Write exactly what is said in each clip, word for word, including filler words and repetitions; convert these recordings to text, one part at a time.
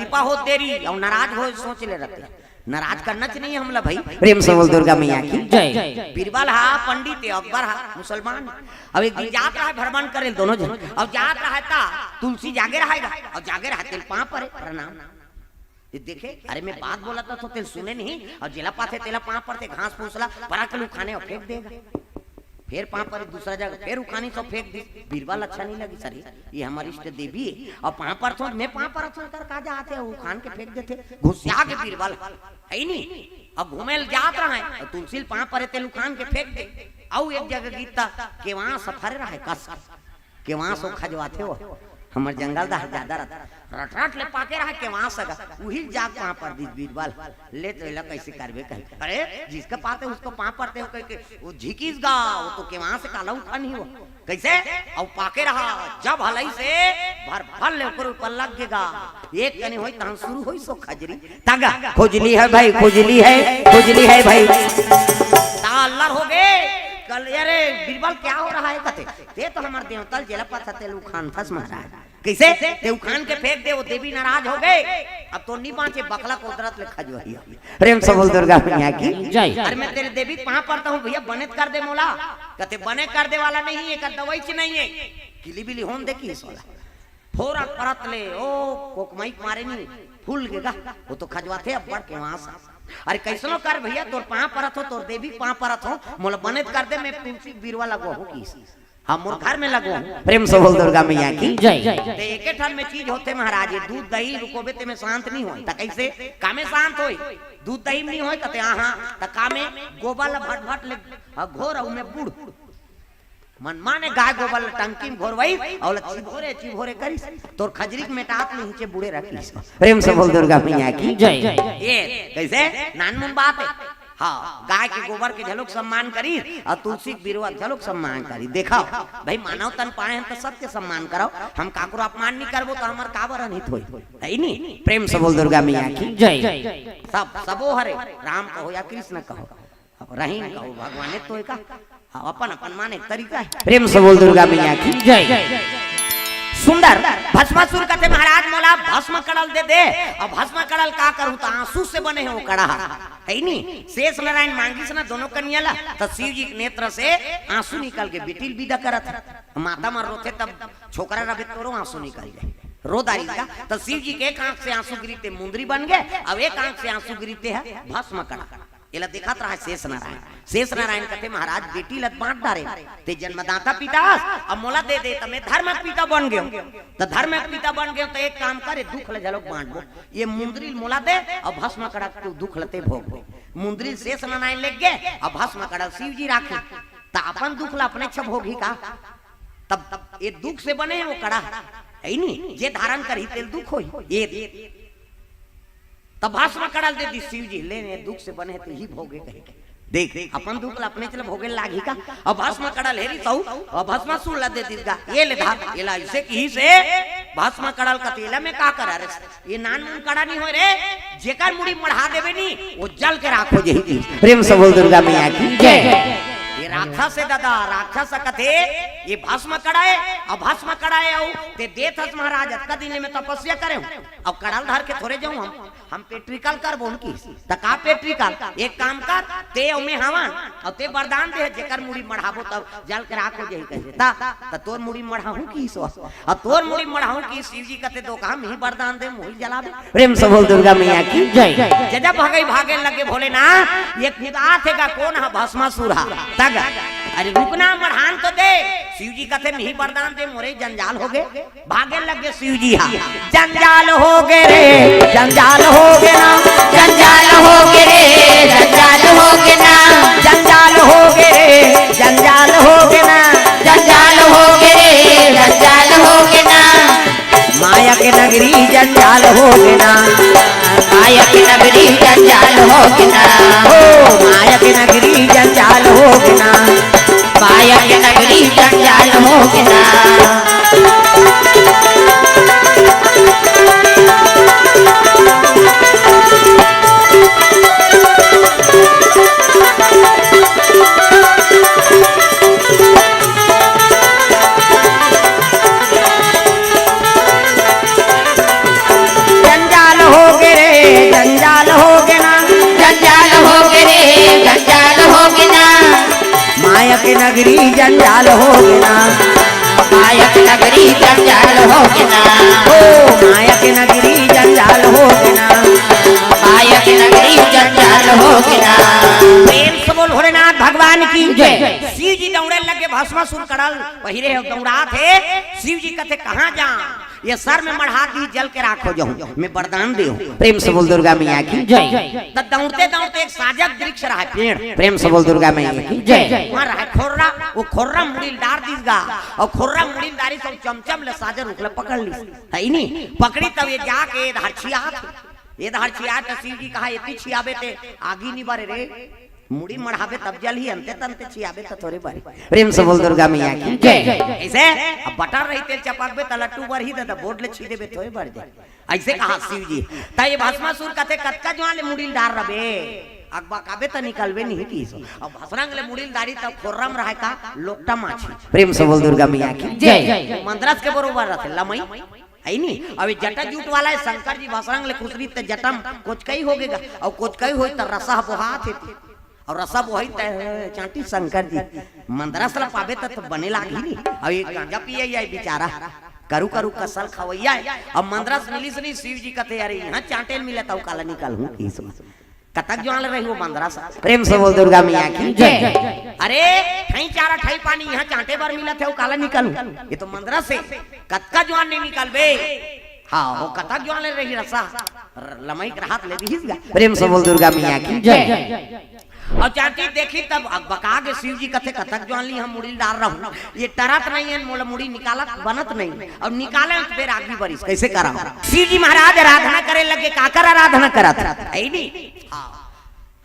पाहो देरी अउ नाराज हो सोच ले रहते। नाराज करना च नहीं है हमला भाई। प्रेम से बोल दुर्गा मैया की। जय। बीरबल हा पंडित है, अकबर हा मुसलमान। अब एक दिन जात रहा है भ्रमण करे दोनों झन। अब जात रहा है ता तुलसी जागे रहेगा। अब जागे रहा तेल पाँव परे प्रणाम। ये देखे, अरे मैं बात बोला था तो तेल सुने नहीं। और जेला पाथे तेला पाँव परथे, घास फूस ला परक ले उखाने और फेंक देगा। फेर पाँव परे दूसरा जगह, फेर उखानी सो फेंक दी। बीरबल अच्छा नहीं लगी सर, ये हमारी इष्ट देवी है। और पाँव परथों, मैं पाँव परथों कर का जाते हैं, उखान के फेंक देथे। गुस्सा के बीरबल है ही नहीं। अब घूमे ल जात रहा है, और तुलसी ल पाँव परे तेल उखान के फेंक दे। अउ एक जगह गीता केवास फरे रहा है कस। केवास हो खजवाथे हो, हमर जंगल दहा ज्यादा रहता। रटरट ले पाके रहा केवास अगा, उही ल जाके पाँव पर दिस बीरबल। ले तो एला कैसे करबे कहे। अरे जिसका पाते उसको पाँव परते हो कह के वो झिकिस गा, वो तो केवास काला उठा नहीं हो। कैसे? अउ पाके रहा, जब हलई से भर भर ले ओकर ऊपर लग गेगा। एक कनी होई तहन शुरू होई सो खजरी। तागा खुजली है भाई, खुजली है, खुजली है भाई। ता अल्लर हो गे। कल, अरे बीरबल क्या हो रहा है कथे, ते तो हमर देवता ल जेला पाथे तेल उखानथस महाराज। कैसे? ते उखान के फेंक दे, वो देवी नाराज हो गे। अब तो नहीं बाँचे, बकला कोदरत ले खजवही। प्रेम से बोल दुर्गा मैया की। जय। अरे मैं तेरे देवी पाँव परता हूँ भैया, बने त कर दे मोला। कथे बने कर दे वाला नहीं है, का दवाई च नहीं है। किली बिली होन दे किस वाला। फोरा परत ले, ओ कोकमाई के मारे नहीं, फूल गेगा। वो तो खजवाथे अब्बड़ केवास। अरे कैसनो कर भैया, तोर पाँव परत हो, तोर देवी पाँव परत हो, मोला बने त कर दे, मैं तुलसी बीरबल लगवाहूँ किस। हाँ, मोर घर में लगवाहूँ। प्रेम से बोल दुर्गा मैया की। जय। ते एके ठन में चीज होथे महाराज, ये दूध दही रुकोबे ते में शांत नहीं होय। त कैसे? कामे शांत होय? दूध दही में नहीं होय, कते आहा, त कामे गोबर ला भट भट ले, हाँ, घोर अउ में बूड़। मन माने गाय गोबर ला टंकी में घोरवई, अउ ला चिभोरे, चिभोरे करिस, तोर खजरी के मेटात ले नीचे बूड़े रखिस। प्रेम से बोल दुर्गा मैया की। जय। ये कैसे? नानमुन बात है। हाँ, गाय के गोबर के घलोक सम्मान करी अउ तुलसी के बिरवा के घलोक सम्मान करी। देखो भाई, मानव तन पाए हन त सबके सम्मान करव। हम काकरो अपमान नहीं करबो त हमर काबर अनहित होई, है नी? प्रेम से बोल दुर्गा मैया की। जय। सब, सबो हरे, राम कहो या कृष्ण कहो, अब रहीम कहो, भगवाने तो एका, हाँ, अपन अपन माने तरीका है। प्रेम से बोल दुर्गा मैया की। जय। सुंदर। भस्मासुर कथे महाराज मोला भस्म कड़ल दे दे। अब भस्म कड़ल का करूँ त आंसू से बने हे वो कड़ा, है नी? शेष नारायण मांगिस ना दोनों कनिया ला, त शिव जी के नेत्र से आंसू निकल के बेटी ल बिदा करत हे। माता मन रोथे तब छोकरा रहे तोरो आंसू निकल जाए, रो डारी का। त शिव जी के एक आंख से आंसू गिरी ते मुंदरी बन गे, अब एक आंख से आंसू गिरी ते हे भस्म कड़ा। एला देखत रहा शेष नारायण। शेष नारायण कथे महाराज बेटी ल त बांट डारे, ते जन्मदाता पिता हस, अब मोला दे दे त मैं धर्म के पिता बन गेंव। त धर्म के पिता बन गेंव त एक काम कर, ए दुख ल घलोक बांटबो, ये मुंदरी ल मोला दे अउ भस्म कड़ा के दुख ल ते भोग। मुंदरी ल शेष नारायण लेग गे अउ भस्म कड़ा ल शिव जी राखे, त अपन दुख ल अपने छ भोगही का? तब ये दुख से बने हे वो कड़ा, है नी? जे धारण करही तेल दुख होही। ये तब भस्म कड़ा ल दे दिस शिव जी, ले ने दुख से बने हे त ही भोगे कहे के। देख, अपन दुख ल अपने चले भोगे लागही का? अब भस्म कड़ा ल हेरी तऊ, अब भस्मासुर ल दे दिस गा, ये ले धार, एला ऐसे किहिस हे भस्म कड़ा ल कथे, एला मैं का करा रे? ये नानमुन कड़ा नहीं होय रे, जेकर मुड़ी मढ़ा देबे नी, वो जल के राख हो जाही। प्रेम से बोल दुर्गा मैया की जय। ये राक्षस हे दादा, राक्षस कथे, ये भस्म कड़ा हे, अब भस्म कड़ा हे, अउ ते देत हस महाराज, अतका दिन ले मैं तपस्या करे हूँ, अब कड़ा ल धर के थोरे जाऊँ हम, हम पेट्रिकल करबो न किस। त का पेट्रिकल? एक काम कर, ते अउ मैं हवन, अउ ते वरदान दे, जेकर मुड़ी मढ़ाबो तब जल के राख हो जाही कहे। त, त तोर मुड़ी मढ़ाहूँ किस? अउ तोर मुड़ी मढ़ाहूँ किस? शिव जी कथे, दो काम ही वरदान दे, मुड़ी जलाबे। प्रेम से बोल दुर्गा मैया की जय। जब भगई भागे लगे भोलेनाथ, ये कुदाथे गा कोन ह? भस्मासुर ह। तग, अरे रुकना, मढ़ान तो दे। शिव जी कथे, मिही वरदान दे, मोरे जंजाल हो गे। भागे लगे शिव जी हा। जंजाल हो गे रे, जंजाल हो गे ना, जंजाल हो गे रे, जंजाल हो गे ना, जंजाल हो गे रे, जंजाल हो गे ना, जंजाल हो गे रे, जंजाल हो गे ना। माया के नगरी जंजाल हो गे ना, माया के नगरी जंजाल हो गे ना, हो माया के नगरी जंजाल हो गे ना, माया के नगरी जंजाल हो गे ना। जंजाल नगरी जंजाल होगे ना। माया के नगरी जंजाल होगे ना। ओ, माया के नगरी जंजाल होगे ना। माया के नगरी जंजाल होगे ना। प्रेम से बोल भोलेनाथ भगवान की जय। शिव जी दौड़े लगे, भस्मासुर कड़ल पहिरे हे, दौड़ात हे। शिव जी कथे, "कहाँ जा?" ये सर में मढ़ा दी, जल के राख हो जाऊं, मैं वरदान दे हूं। प्रेम से बोल दुर्गा मैया की जय। त दौड़ते दौड़ते एक साजक वृक्ष रहा है, पेड़, प्रेम से बोल दुर्गा मैया की जय। वहां रहा खोर्रा, वो खोर्रा मुड़ी डार दीस गा, और खोर्रा मुड़ी डारी सब चमचम ले साजर उखले पकड़ ली, है नी? पकड़ी तब ये जाके ये धार छियात, ये धार छियात तो शिव जी कहा, "एती छियाबे ते आगी नी बरे रे।" मुड़ी मढ़ाबे तब जलही, अंते तंते छियाबे त थोरे बरही। प्रेम से बोल दुर्गा मैया की जय। ऐसे अब बटर रही, तेल चपकबे त लट्टू बरही, त बोर्ड ले छी देबे थोरे बर जाए। ऐसे कहा शिव जी। त ये भस्मासुर कथे, "कतका जुआन ले मुड़ी ल डार रबे? अगबकाबे त निकलबे नहीं किस।" अब भसरंग ले मुड़ी ल डारी त खोर्रम रहे का लोकटा माछी। प्रेम से बोल दुर्गा मैया की जय। मंदरस के बरोबर रहते लमई। है नी? अब ये जटा जूट वाला है, शंकर जी भसरंग ले खुसरी ते जटम कोचकई होगे गा, और कोचकई होई त रसा बोहात हे। और रसा बोहाई त चांटी शंकर जी, मंदरस ला पाबे त, त बने लागही नी। अब ये गांजा पिए या बेचारा, करू करू कसल खवैया है। अब मंदरस मिलिस नी, शिव जी कथे, "अरे, यहाँ चांटे मिले त काला निकल हूँ किस।" कतक जुआन ले रही वो मंदरस। प्रेम से बोल दुर्गा मैया की जय। अरे, ठई चारा ठई पानी यहाँ चांटे बर मिलत हे, वो काला निकल हूँ। ये तो मंदरस हे, कतका जुआन नहीं निकलबे। हाँ, वो कतक जुआन ले रही रसा, र-, लमई के हाथ ले दिहिस गा। प्रेम से बोल दुर्गा मैया की जय। और चांटी देखी तब अगबका गे, शिव जी कथे, "कतक जुआन ले हम मुड़ी ल डार रहूं, ये टरत नहीं है, मोला मुड़ी निकालत बनत नहीं, और निकाले त फेर आगी बरिस, कैसे करा?" शिव जी महाराज आराधना करे लगे, काकर आराधना करत है नी? हाँ।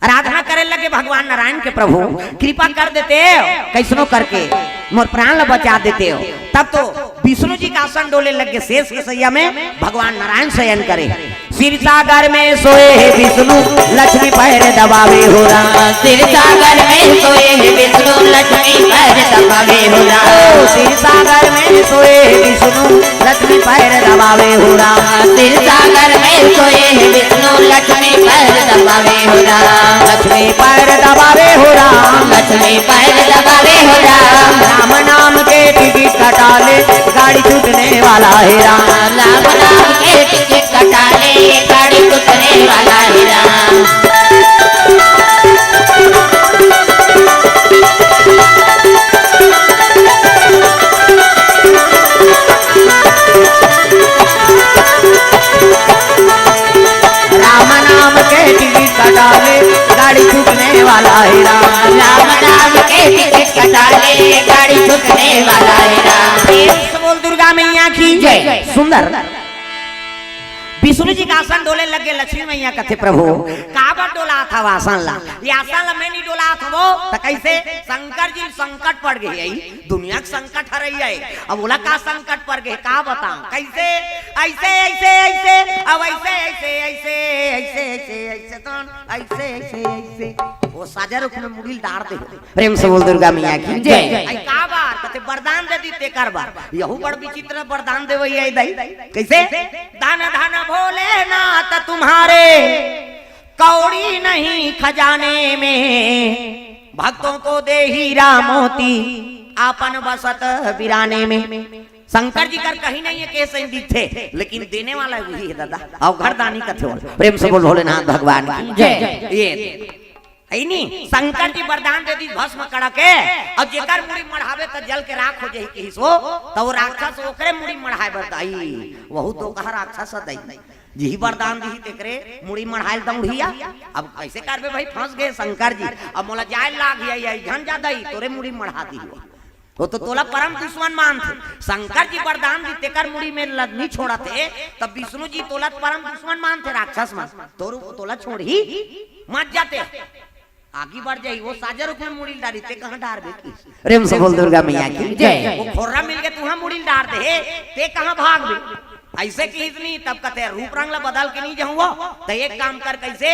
आराधना करे लगे भगवान नारायण के, "प्रभु कृपा कर देते हो, कैसनो करके मोर प्राण ल बचा देते हो।" तब तो विष्णु जी का आसन डोले लगे, शेष के सैया में भगवान नारायण शयन करे। "क्षीर सागर में सोए हे विष्णु, लक्ष्मी पैर दबावे हो राम।" क्षीर सागर में सोए हे विष्णु, लक्ष्मी पैर दबावे हो राम। ओ, क्षीर सागर में सोए हे विष्णु, लक्ष्मी पैर दबावे हो राम। क्षीर सागर में सोए हे विष्णु, लक्ष्मी पैर दबावे हो राम। लक्ष्मी पैर दबावे हो राम। लक्ष्मी पैर दबावे हो राम। राम नाम के टिकट कटा ले, गाड़ी छूटने वाला है राम। राम नाम के टिकट कटा ले, गाड़ी छूटने वाला है राम। राम नाम के टिकट कटा ले, गाड़ी छूटने वाला है राम। राम नाम के टिकट कटा ले, गाड़ी छूटने वाला है राम। प्रेम से बोल दुर्गा मैया की जय। सुंदर। विष्णु जी का आसन डोले लगे, लक्ष्मी मैया कथे, "प्रभु, काबर डोलात हव आसन ला? ये आसन ला मैं नहीं डोलात हवं, त कैसे?" शंकर जी संकट पड़ गे, दुनिया के संकट हरई है। अब ओला का संकट पड़ गे, का बताऊं? कैसे? ऐसे, ऐसे, ऐसे, अब ऐसे, ऐसे, ऐसे, ऐसे, ऐसे, ऐसे, तो ऐसे, ऐसे, ऐसे। वो साजा रुख में मुड़ी ल डार दे। प्रेम से बोल दुर्गा मैया की जय। आई का बार? कथे वरदान दे दी तेकर बार। यहू बड़ विचित्र वरदान देवई आई दाई। कैसे? धन धन भोलेनाथ तुम्हारे, कौड़ी नहीं खजाने में, भक्तों को दे हीरा मोती, आपन बसत बिराने में। शंकर जी कर कहीं नहीं है, कैसे दिखथे, लेकिन देने वाला वही है दादा। अवघड़ दानी कथे। प्रेम से बोल भोलेनाथ भगवान की जय। ये है नी, शंकर जी वरदान दे दी भस्म कड़ा के, और जेकर मुड़ी मढ़ावे त जल के राख हो जाही किहिस हो, त वो राक्षस ओकरे मुड़ी मढ़ाए बर दाई, वहू तो कहा राक्षस ह दाई। जिही वरदान दिही तेकरे मुड़ी मढ़ाए ल दौड़िया। अब कैसे करबे भाई, फंस गे शंकर जी, अब मोला जाए लाग या, या झन जा दाई, तोरे मुड़ी मढ़ा दिही। वो तो तोला परम दुश्मन मानथे। शंकर जी वरदान दी तेकर मुड़ी में लदनी छोड़त हे, तब विष्णु जी तोला परम दुश्मन मानथे, राक्षस मन। तोर तोला छोड़ही मत जाते। आगी बढ़ जाही, वो साजा रुख में मुड़ी ल डारी, ते कहाँ डारबे किहिस? प्रेम से बोल दुर्गा मैया की जय। वो खोर्रा मिल के तुहा मुड़ी ल डार दे, ते कहाँ भागबे? अइसे किहिस नहीं, तब कथे रूप रंग ला बदल के नहीं जाहूं वो। त एक काम कर, कइसे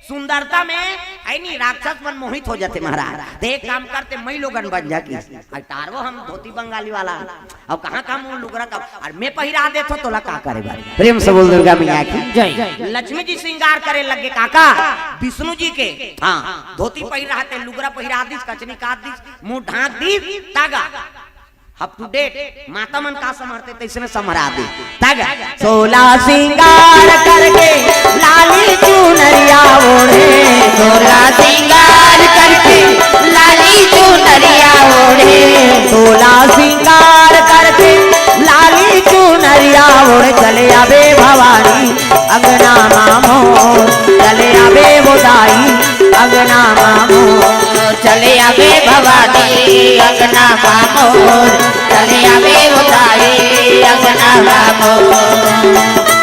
सुंदरता में, अइ नहीं, राक्षस मन मोहित हो जाथे महाराज। त एक काम कर, तैं मई लोगन बन जा किहिस। अउ टारवो हम धोती बंगाली वाला, अउ कहां कहां वो लुगरा का, अउ मैं पहिरा देथों तोला, का करे बारी। प्रेम से बोल दुर्गा मैया की जय। लक्ष्मी जी श्रृंगार करे लगे काका, विष्णु जी के, हां, धोती पहिरा रहते, लुगरा पहिरा दिस, कचनी काट दिस, मुंह ढांक दिस, तागा। Up to date, माता मन का संभरथे, तइसने संभरा दे। तग। सोला सिंगार करके लाली चुनरिया ओढ़े। सोला सिंगार करके लाली चुनरिया ओढ़े। सोला सिंगार करके लाली चुनरिया ओढ़े। चले आबे भवानी अंगना मा मोर, चले आबे वो दाई अंगना मा मोर। चले आबे भवानी अंगना मा मोर, चले आबे वो दाई अंगना मा मोर।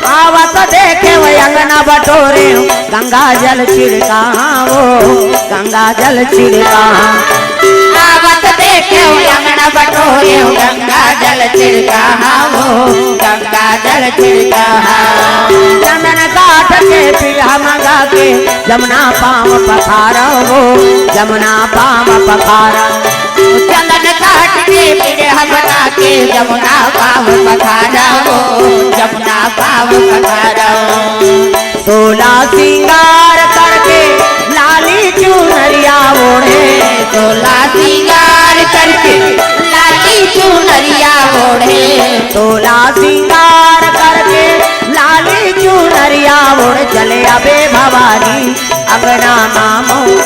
आवत देखे वो अंगना बटोरे, गंगा जल छिड़कावो, गंगा जल छिड़कावो। आवत देखे वो अंगना बटोरे, गंगा जल छिड़कावो, गंगा जल छिड़कावो। चंदन काठ के पीढ़ा मंगा के, जमुना पाँव पखारवो, जमुना पाँव पखारवो। चंदन काठ के पीढ़ा मंगा के, जमुना पाँव पखारवो, जमुना पाँव पखारवो। सोला सिंगार करके लाली चुनरिया ओढ़े। सोला सिंगार करके लाली चुनरिया ओढ़े। सोला सिंगार करके लाली चुनरिया ओढ़े। चले आबे भवानी अंगना मा मोर।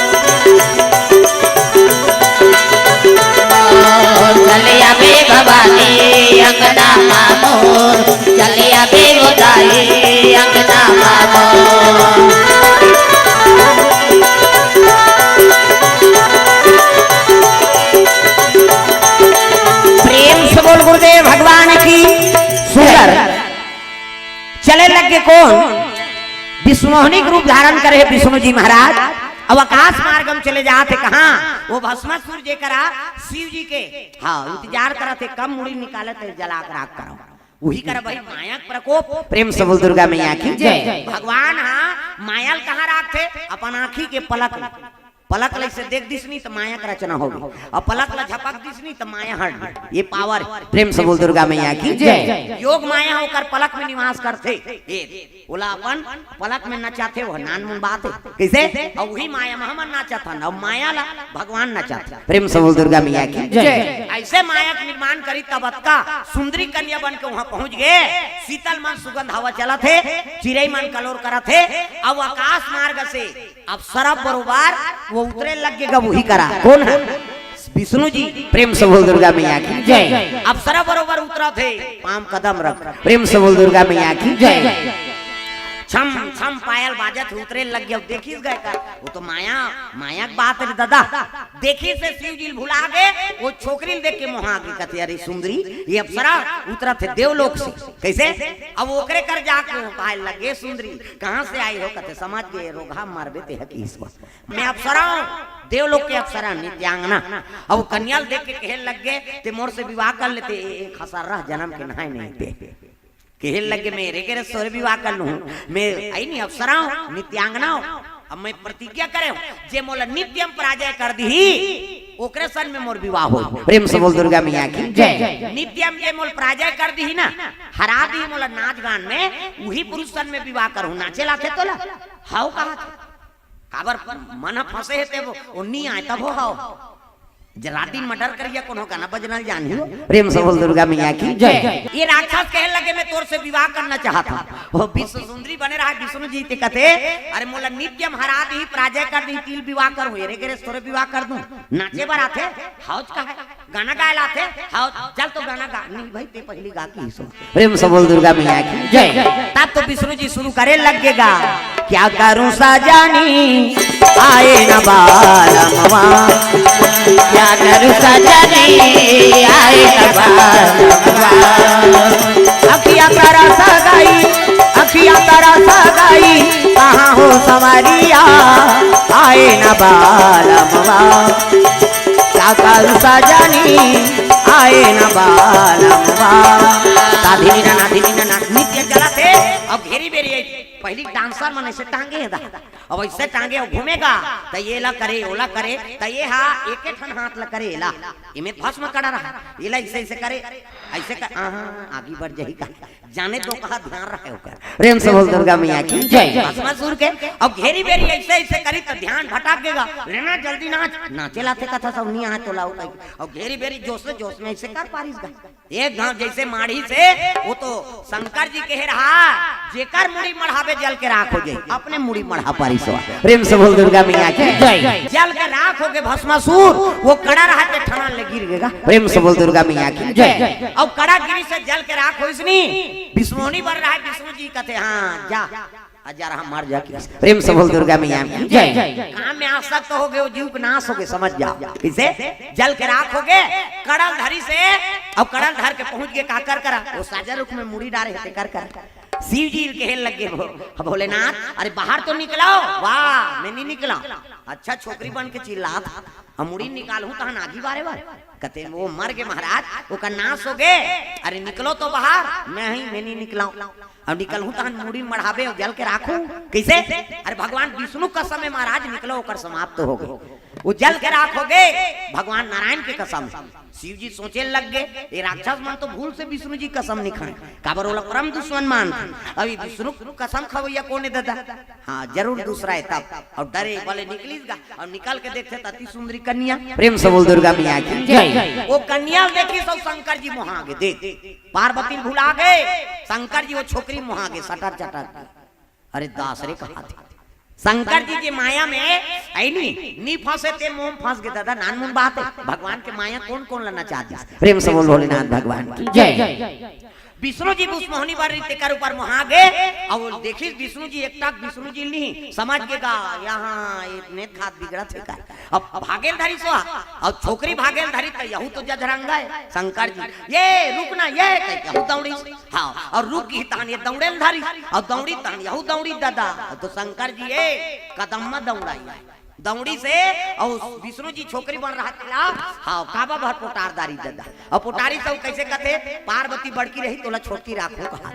चले आबे भवानी अंगना मा मोर। चले आबे वो दाई अंगना मा मोर। प्रेम से बोल गुरुदेव भगवान की। सुंदर। चले लगे कोन? विश्वमोहिनी के रूप धारण करे हे विष्णु जी महाराज। अब आकाश मार्ग में चले जात हे कहां? वो भस्मासुर जेकरा शिव जी के, हां, इंतजार करत हे, कब मुड़ी निकालत हे, जला के राख करव। उही करा भाई माया के प्रकोप। प्रेम से बोल दुर्गा मैया की जय। भगवान हां माया ल कहां राखथे? अपन आंखी के पलक में। पलक ल अइसे देख दिस नहीं त माया के रचना होगे, अउ पलक ल झपक दिस नहीं त माया हट गे। ये power। प्रेम से बोल दुर्गा मैया की जय। योग माया ओकर पलक में निवास करथे। ये ओला अपन पलक में नचाथे, वो नानमुन बात हे। कइसे? अउ उही माया में हमन नाचत हन, अउ माया ला भगवान नचाथे। प्रेम से बोल दुर्गा मैया की जय। अइसे माया के निर्माण करिस तब अतका सुंदरी कन्या बन के उहां पहुंच गे। शीतल मन सुगंध हवा चलत हे, चिरई मन कलोर करत हे, अउ आकाश मार्ग से अप्सरा बरोबर वो उतरे लग गे गा, उही करा। कोन हे? विष्णु जी। प्रेम से बोल दुर्गा मैया की जय। अप्सरा बरोबर उतरत हे, पांव कदम रख। प्रेम से बोल दुर्गा मैया की जय। छम छम पायल बाजत हे, उतरे लग गे। अब देखिस गा का, वो तो माया, माया के बात हे दादा। देखिस हे शिव जी ल भुला गे, वो छोकरी ल देख के मोहा गे, कथे, "अरे सुंदरी, ये अप्सरा उतरत हे देवलोक से।" कइसे? अब ओकरे कर जाके पाए लगे, "सुंदरी, कहां से आई हो?" कथे, "समझ गे, रोगहा मरबे ते हकीस बस।" मैं अप्सरा हूं, देवलोक के अप्सरा, नित्यांगना। अब कन्या ल देख के कहे लग गे, "ते मोर से विवाह कर लेते, ए, ए खसर्रा जनम के नहाए नहीं ते।" कहे लग गे, "मैं रे के रे सोरे विवाह कर लूं, मैं अइ नहीं अप्सरा हूं, नित्यांगना हूं। अब मैं प्रतिज्ञा करे हूं, जे मोला नित्यम पराजय कर दिही, ओकरे सन में मोर विवाह हो।" प्रेम से बोल दुर्गा मैया की जय। नित्यम जे मोला पराजय कर दिही ना, हरा दिही मोला नाच गान में, उही पुरुष सन में विवाह करहूं। नाचे लाथे तोला? हाव कहा थे। काबर मन ह फंसे हे ते वो, वो नी आए तब हो हाव। जरा दिन मर्डर करिया कोनो गाना बजना जानही हो। प्रेम से बोल दुर्गा मैया की जय। ये राक्षस कहे लगे, "मैं तोर से विवाह करना चाहत हूँ।" वो विश्व सुंदरी बने रहा, विष्णु जी ते कथे, "अरे मोला नित्य महाराज ही पराजय कर दी, तिल विवाह करूँ, एरे गेरे तोरे विवाह कर दूँ।" नाचे बर आथे, हौज का है, गाना गाए लाथे, हौज, "चल तो गाना गा।" "नहीं भाई, ते पहली गा की सो।" प्रेम से बोल दुर्गा मैया की जय। तब तो विष्णु जी शुरू करे लग गेगा, "क्या करूं सजनी आए न बालमवा, क्या करूं सजनी आए न बालमवा, अखिया तरस गई, अखिया तरस गई, कहाँ हो संवरिया आए न बालमवा, क्या करूं सजनी आए न बालमवा।" ता धिनी ना, ना धिनी ना, ना, नित्य चलत हे। अब घेरी बेरी आई, पहली डांसर मन ऐसे टांगे हे दा, अब ऐसे टांगे, अब घूमेगा, त ये ला करे, ओला करे, त ये हा एके ठन हाथ ला करे, एला, एमे भस्म कड़ा रहा, एला ऐसे ऐसे करे, ऐसे कर, आहा, आगे बढ़ जाही का, जाने तो कहा ध्यान रहे ओकर। प्रेम से बोल दुर्गा मैया की जय। भस्मासुर के, अब घेरी बेरी ऐसे ऐसे करी त ध्यान भटक गेगा, "लेना जल्दी नाच।" नाचे लाथे कथा सब नहीं आए तो लाओ कहीं, अब घेरी बेरी जोश में, जोश में ऐसे कर पारिस गा। एक घाव जैसे माढ़ी से, वो तो शंकर जी कहे रहा, "जेकर मुड़ी मढ़ाबे जल के राख हो जाई, अपने मुड़ी मढ़ा पारी सो।" प्रेम से बोल दुर्गा मैया की जय। जल के राख हो गे भस्मासुर, वो कड़ा रहा ते ठनान ले गिर गेगा। प्रेम से बोल दुर्गा मैया की जय। अब कड़ा गिरी से जल के राख होइस नी, विष्णुनी बर रहा, विष्णु जी कथे, "हाँ, जा।" अजर हम मर जा के। प्रेम से बोल दुर्गा मैया की जय। काम में आसक्त हो गे, वो जीव के नाश हो गे, समझ जाओ। किसे? जल के राख हो गे, कड़ल धरी से, अब कड़ल धर के पहुंच गे काकर करा, वो साजा रुख में मुड़ी डारे हे तेकर करा। शिव जी कहे लगे, "भो-, भोलेनाथ, अरे बाहर तो निकलाओ।" "वाह, मैं नहीं निकलाओ।" "अच्छा, छोकरी बन के चिल्लात, अब मुड़ी निकालहूं तहन आगी बारे बर।" कथे, "वो मर गे महाराज, ओकर नाश हो गे। अरे निकलो तो बाहर।" "नहीं, मैं नहीं निकलाओ।" "अब निकलहूं तहन मुड़ी मढ़ाबे अउ जल के राखहूं।" "कइसे?" "अरे भगवान विष्णु कसम हे महाराज, निकलो, ओकर समाप्त हो गे, वो जल के राख हो गे, भगवान नारायण के कसम हे।" शिव जी सोचे लग गे, "ये राक्षस मन तो भूल से विष्णु जी कसम नहीं खाए, काबर ओला परम दुश्मन मानथे। अभी विष्णु कसम खवैया कोन हे दादा?" हाँ, जरूर दूसरा हे तब। अउ डरे बले निकलिस गा, अउ निकल के देखथे त अति सुंदरी कन्या। प्रेम से बोल दुर्गा मैया की जय। वो कन्या ल देखिस अउ शंकर जी मोहा गे, देख, पार्वती ल भुला गे, शंकर जी वो छोकरी मोहा गे, सटर चटर। अरे दास रे, कहा थे शंकर जी जे माया में, आई नी, नी फंसे ते मोह में फंस गे दादा, नानमुन बात हे। भगवान के माया कोन कोन ला नचा दिस। प्रेम से बोल भोलेनाथ भगवान की जय। विष्णु जी भुसमोहनी बर रहिस तेकर ऊपर मोहा गे, अउ देखिस विष्णु जी एकटक विष्णु जी नहीं समझ गे गा, यहाँ एक नेत खात बिगड़त हे का। अब भागेल धरिस ओ, अउ छोकरी भागेल धरिस त यहू तो जझरंगा हे शंकर जी, "ये रुक ना, ये," कहि के यहू दौड़िस। हाँ, अउ रुक गे तहन ये दौड़ेल धरिस, अउ दौड़ी तहन यहू दौड़ी दादा, अउ तो शंकर जी ए कदम म दौड़ाई। दौड़ी से, अउ विष्णु जी छोकरी बन रहा तेला, हाँ, काबा भर पोटार दारी दादा। अउ पोटारी से कइसे कथे, "पार्वती बड़की रही, तोला छोटकी राखहूं," कहा।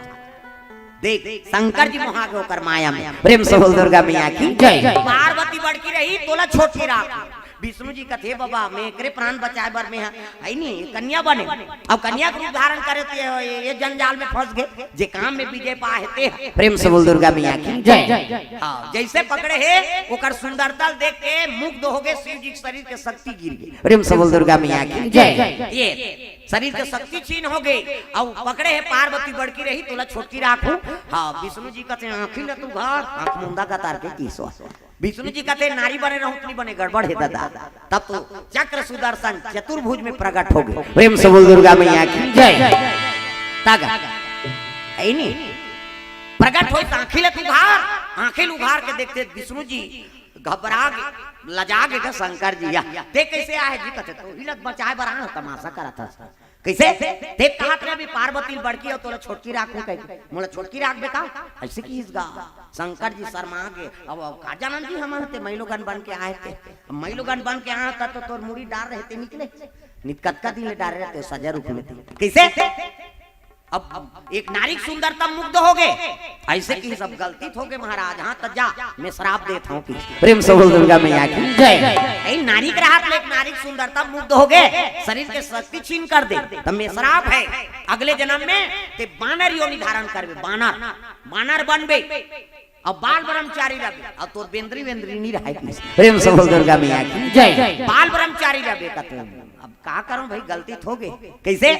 देख, शंकर जी मोहा गे ओकर माया में। प्रेम से बोल दुर्गा मैया की जय। "पार्वती बड़की रही, तोला छोटकी राखहूं।" विष्णु जी कथे, "बाबा, मैं एकरे प्राण बचाए बर मैं हा, है नी, कन्या बने।" अब कन्या के रूप धारण करे ते ये, ये जंजाल में फंस गे, जे काम में विजय पाए हे ते। प्रेम से बोल दुर्गा मैया की जय। हाँ, जैसे पकड़े हे, ओकर सुंदरता देख के मुग्ध हो गे, शिव जी के शरीर के शक्ति गिर गे। प्रेम से बोल दुर्गा मैया की जय। ये शरीर के शक्ति छीन हो गे, अउ पकड़े हे पार्वती बड़की रही, तोला छोटकी राखहूं। हाँ, विष्णु जी कथे, "आंखी ल तू घर, आंख मुंदा कतार के की सो।" विष्णु जी कथे, "नारी बने रहूं, उतनी बने गड़बड़ हे दादा।" तब तो चक्र सुदर्शन चतुर्भुज में प्रकट हो गे। प्रेम से बोल दुर्गा मैया की जय। तागा, है नी? प्रकट होइस आंखी ल उघार, आंखी ल उघार के देखथे विष्णु जी घबरा गे, लजा गे, "शंकर जी, या ते कइसे आहे जी?" कथे, "तोही ल बचाए बर आए हंव, तमाशा करत हस।" कइसे? ते कहत रहे अभी पार्वती ल बड़की अउ तोला छोटकी राखहूं कहिके, "मोला छोटकी राखबे का?" अइसे किहिस गा। शंकर जी शर्मा गे, "अब, अब का जानन जी हमन ते मइलोगन बन के आए ते, मइलोगन बन के आए त तो तोर मुड़ी डार रहे ते निकले, नित कतका दिन ले डारे रहे ते सजा रुख में ते।" कइसे? अब एक नारी के सुंदरता मुग्ध हो गे, अइसे किहिस, "अब गलती हो गे महाराज, हाँ त जा, मैं श्राप देत हंव।" प्रेम से बोल दुर्गा मैया की जय। ए नारी के रहत ले एक नारी के सुंदरता मुग्ध हो गे, शरीर के शक्ति छीन कर दे, त मैं श्राप हे, अगले जनम में ते बानर योनि धारण करबे, बानर, बानर बनबे। अब बाल ब्रह्मचारी रबे, अब तोर बेंदरी वेंदरी नहीं रहाय। प्रेम से बोल दुर्गा मैया की जय। बाल ब्रह्मचारी रबे कते। अब का करूं भाई, गलती तो हो गई। कैसे?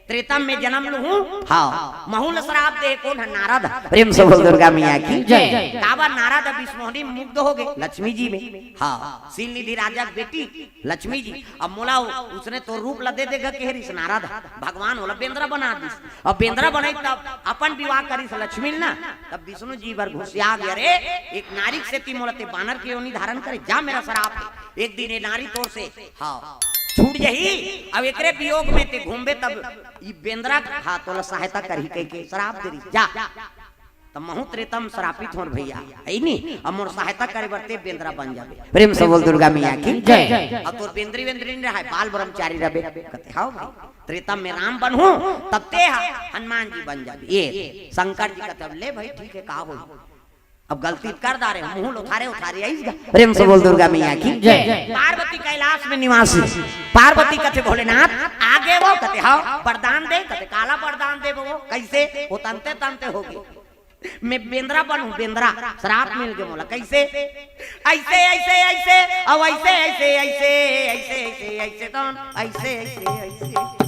त्रेता में जन्म लूं। हाँ, महू ल श्राप दे कोन ह? नारद। प्रेम से बोल दुर्गा मैया की जय। काबर? नारद अब इस मोहनी मुग्ध हो गए लक्ष्मी जी में। हाँ, शील निधि राजा के बेटी लक्ष्मी जी। अब मोला उसने तो रूप ला दे देगा, कहे रिस नारद, भगवान ओला बेंदरा बना दिस। अब बेंदरा बनाई तब अपन विवाह करिस लक्ष्मी ल ना, तब विष्णु जी बर घुसिया गया, "अरे, एक नारी के सेती मोला ते बानर के योनि धारण करे, जा, मेरा श्राप है, एक दिन ये नारी तोर से, हाँ, छूट जही, अब एकरे वियोग में ते घूमबे तब ई बेंदरा, हाँ, तोला सहायता करही," कह के श्राप दे रही, जा। त महू त्रेता म श्रापित हों भैया, है नी? अब मोर सहायता करे बर ते बेंदरा बन जाबे। प्रेम से बोल दुर्गा मैया की जय। अब तोर बेंदरी वेंदरी नहीं रहाय, बाल ब्रह्मचारी रबे। कते, "हाँ भाई, त्रेता में राम बनहूं, तब ते ह हनुमान जी बन जाबे।" ये शंकर जी कथे, "ले भाई, ठीक है, का होई?" अब गलती कर डारे, मुंह उठारे उठारे आइस गा। प्रेम से बोल दुर्गा मैया की जय। पार्वती कैलाश में निवासी। पार्वती कथे, "भोलेनाथ, आगे वो?" कते, "हाँ।" "वरदान दे?" कते, "काला वरदान दे वो?" "कैसे?" "वो तनते तनते होगे।" "मैं बेंदरा बनहूं, बेंदरा।" श्राप मिल गए मोला। "कैसे?" "ऐसे, ऐसे, ऐसे, अब ऐसे, ऐसे, ऐसे, ऐसे, ऐसे, ऐसे, तो ऐसे, ऐसे, ऐसे।"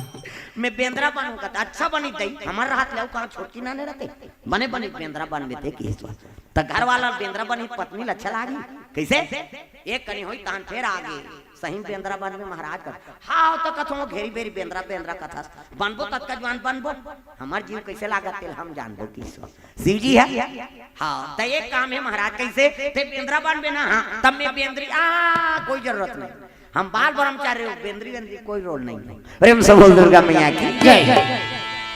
"मैं बेंदरा बनहूं।" कते, "अच्छा बनी दई, हमर रहत ले कहां छोटकी नाने रहते, बने बने बेंदरा बन में थे की तो घर वाला बेंदरा बनी, पत्नी ल अच्छा लागी।" कैसे? एक कनी होई, तहान फेर आगे सही बेंदरा बन में महाराज कर, "हाँ, तो कथों घेरी बेरी बेंदरा, बेंदरा कथस, बनबो ततका जवान बनबो, हमर जीव कैसे लागत तेल हम जानबो किसो।" शिव जी है। "हाँ, त एक काम है महाराज।" "कैसे?" "ते बेंदरा बनबे ना?" "हाँ।" "तब मैं बेंदरी।" "आ, कोई जरूरत नहीं, हम बाल ब्रह्मचारी रहो, बेंदरी वेंदरी कोई रोल नहीं है।" प्रेम से बोल दुर्गा मैया की जय।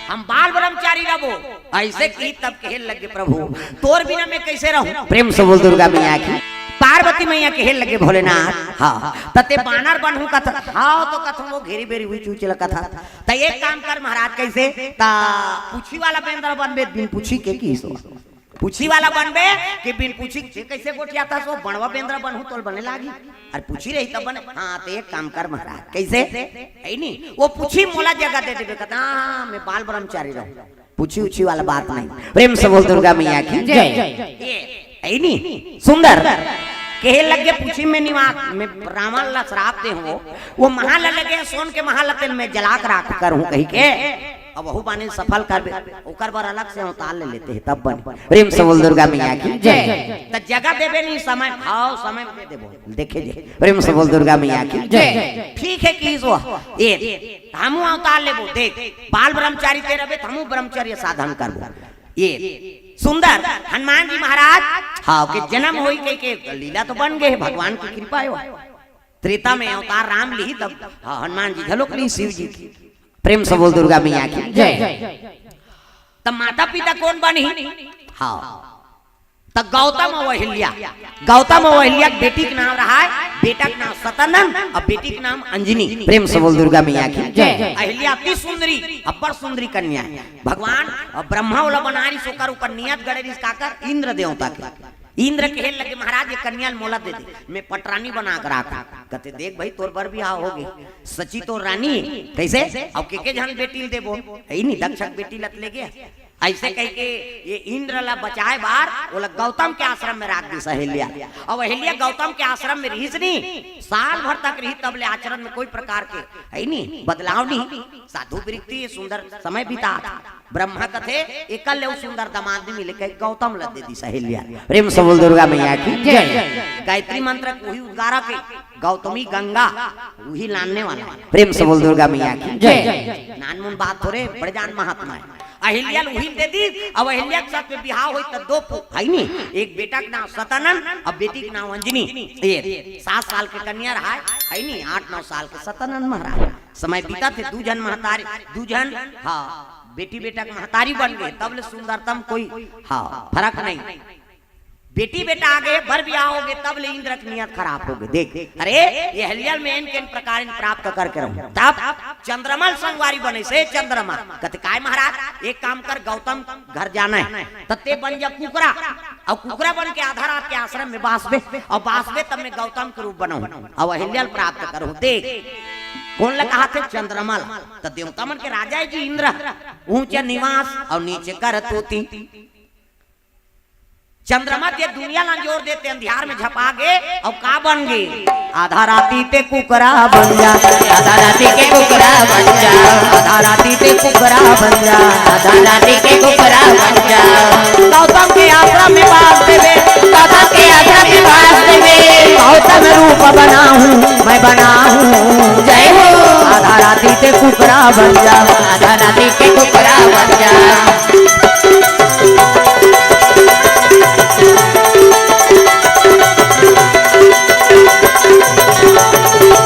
"हम बाल ब्रह्मचारी रहो।" ऐसे की तब कहे लगे, "प्रभु, तोर बिना मैं कैसे रहूं?" प्रेम से बोल दुर्गा मैया की। पार्वती मैया कहे लगे, "भोलेनाथ, हाँ, त ते बानर बनहूं कथा?" "हाँ, तो कथों वो घेरी बेरी हुई चूचे ल कथा।" "त एक काम कर महाराज।" "कैसे?" "त पूछी वाला बेंदरा बनबे, बिन पूछी के किसो।" "पूछी वाला बनबे कि बिन पूछी के?" "कैसे गोठियाथस वो, बड़वा बेंदरा बनहूं तोल बने लागी, अउ पूछी रही तब बने।" "हाँ, त एक काम कर महाराज।" "कैसे?" "है नी, वो पूछी मोला जगह दे देबे।" कथा, "हाँ, मैं बाल ब्रह्मचारी रहूं, पूछी उछी वाला बात नहीं।" प्रेम से बोल दुर्गा मैया की जय। ये, है नी, सुंदर। कहे लगे, "पूछी में निवास, मैं रावण ला श्राप दे हूं, वो महल लगे, सोन के महल तेल में जला के राख करूं," कही के। अब वहू बाने सफल करबे, ओकर बर अलग से अवतार ले लेते हैं, तब बने। प्रेम से बोल दुर्गा मैया की जय। त जगह देबे नहीं, समय, भाव समय में दे देबो, देखे जे। प्रेम से बोल दुर्गा मैया की जय। ठीक है कि सो, ये, हमू अवतार लेबो, देख, बाल ब्रह्मचारी ते रबे, त हमू ब्रह्मचर्य साधन करबो। ये सुंदर हनुमान जी महाराज, हाँ, के जन्म होई के, के लीला तो बन गए, भगवान की कृपा है। त्रेता में अवतार राम ली, तब, हाँ, हनुमान जी घलोक ली शिव जी की। प्रेम से बोल दुर्गा मैया की जय। तब माता पिता कोन बनही? हाँ, त गौतम अउ अहिल्या। गौतम अउ अहिल्या के बेटी के नाम रहा है, बेटा के नाम सतानंद अउ बेटी के नाम अंजनी। प्रेम से बोल दुर्गा मैया की जय। अहिल्या अति सुंदरी, अब्बड़ सुंदरी कन्या है। भगवान अउ ब्रह्मा ओला बना रिस, ओकर ऊपर नियत गड़े रिस काकर, इंद्र देवता के। इंद्र कहे लगे, "महाराज, ये कन्या ल मोला दे दे, मैं पटरानी बना के राख।" कथे, "देख भाई, तोर बर बिहाव हो गए, सची तोर रानी है, कैसे? अब के के झन बेटी ल देबो, है नी, दक्ष के बेटी ल त ले गया।" ऐसे कह के ये इंद्र ला बचाए बार ओला गौतम के आश्रम में राख दिस अहिल्या। अब अहिल्या गौतम के आश्रम में रहिस नी, साल भर तक रही, तब ले आचरण में कोई प्रकार के, है नी, बदलाव नहीं। साधु वृत्ति, सुंदर समय बिता। ब्रह्मा कथे, "एकल ले सुंदर दामाद नहीं मिले," कह गौतम ला दे दिस अहिल्या। प्रेम से बोल दुर्गा मैया की जय। गायत्री मंत्र के उही उद्गारक है, गौतमी गंगा उही लानने वाला है। प्रेम से बोल दुर्गा मैया की जय। नानमुन बात थोरे, बड़े जान महात्मा है। अहिल्या ल उही ल दे दिस, अब अहिल्या के साथ में बिहाव होई त दो पु-, है नी, एक बेटा के नाम सतानंद, अब बेटी के नाम अंजनी। ये सात साल के कन्या रहा है, है नी, आठ नौ साल के सतानंद महाराज। समय बीता थे, दू झन महतारी, दू झन, हाँ, बेटी बेटा के महतारी बन गए, तब ले सुंदरतम कोई, हाँ, फर्क नहीं। बेटी बेटा आ गए, बर बिहाव हो गए, तब ले इंद्र के नियत खराब हो गए। देख, अरे, ये अहिल्या ल मैं एन केन प्रकार प्राप्त करके रहूं। तब चंद्रमा ल संगवारी बने से चंद्रमा कथे, "काय महाराज, एक काम कर, गौतम घर जाना है, त ते बन जा कुकरा, अउ कुकरा बन के आधा रात के आश्रम में बासबे, अउ बासबे तब मैं गौतम के रूप बनाऊं, अउ अहिल्या ल प्राप्त करूं।" देख, कोन ल कहा थे? चंद्रमा ल। त देवता मन के राजा है जी इंद्र, ऊंचा निवास अउ नीचे करतूती। चंद्रमा के दुनिया ला जोर देते, अंधियार में झपा गे, अउ का बन गे? आधा राती ते कुकरा बन जा। आधा राती के कुकरा बन जा। आधा राती ते कुकरा बन जा। आधा राती के कुकरा बन जा। गौतम के आश्रम में बास देवे। गौतम के आश्रम में बास देवे। गौतम रूप बनाहूँ, मैं बनाहूँ। जय हो। आधा राती ते कुकरा बन जा। आधा राती के कुकरा बन जा।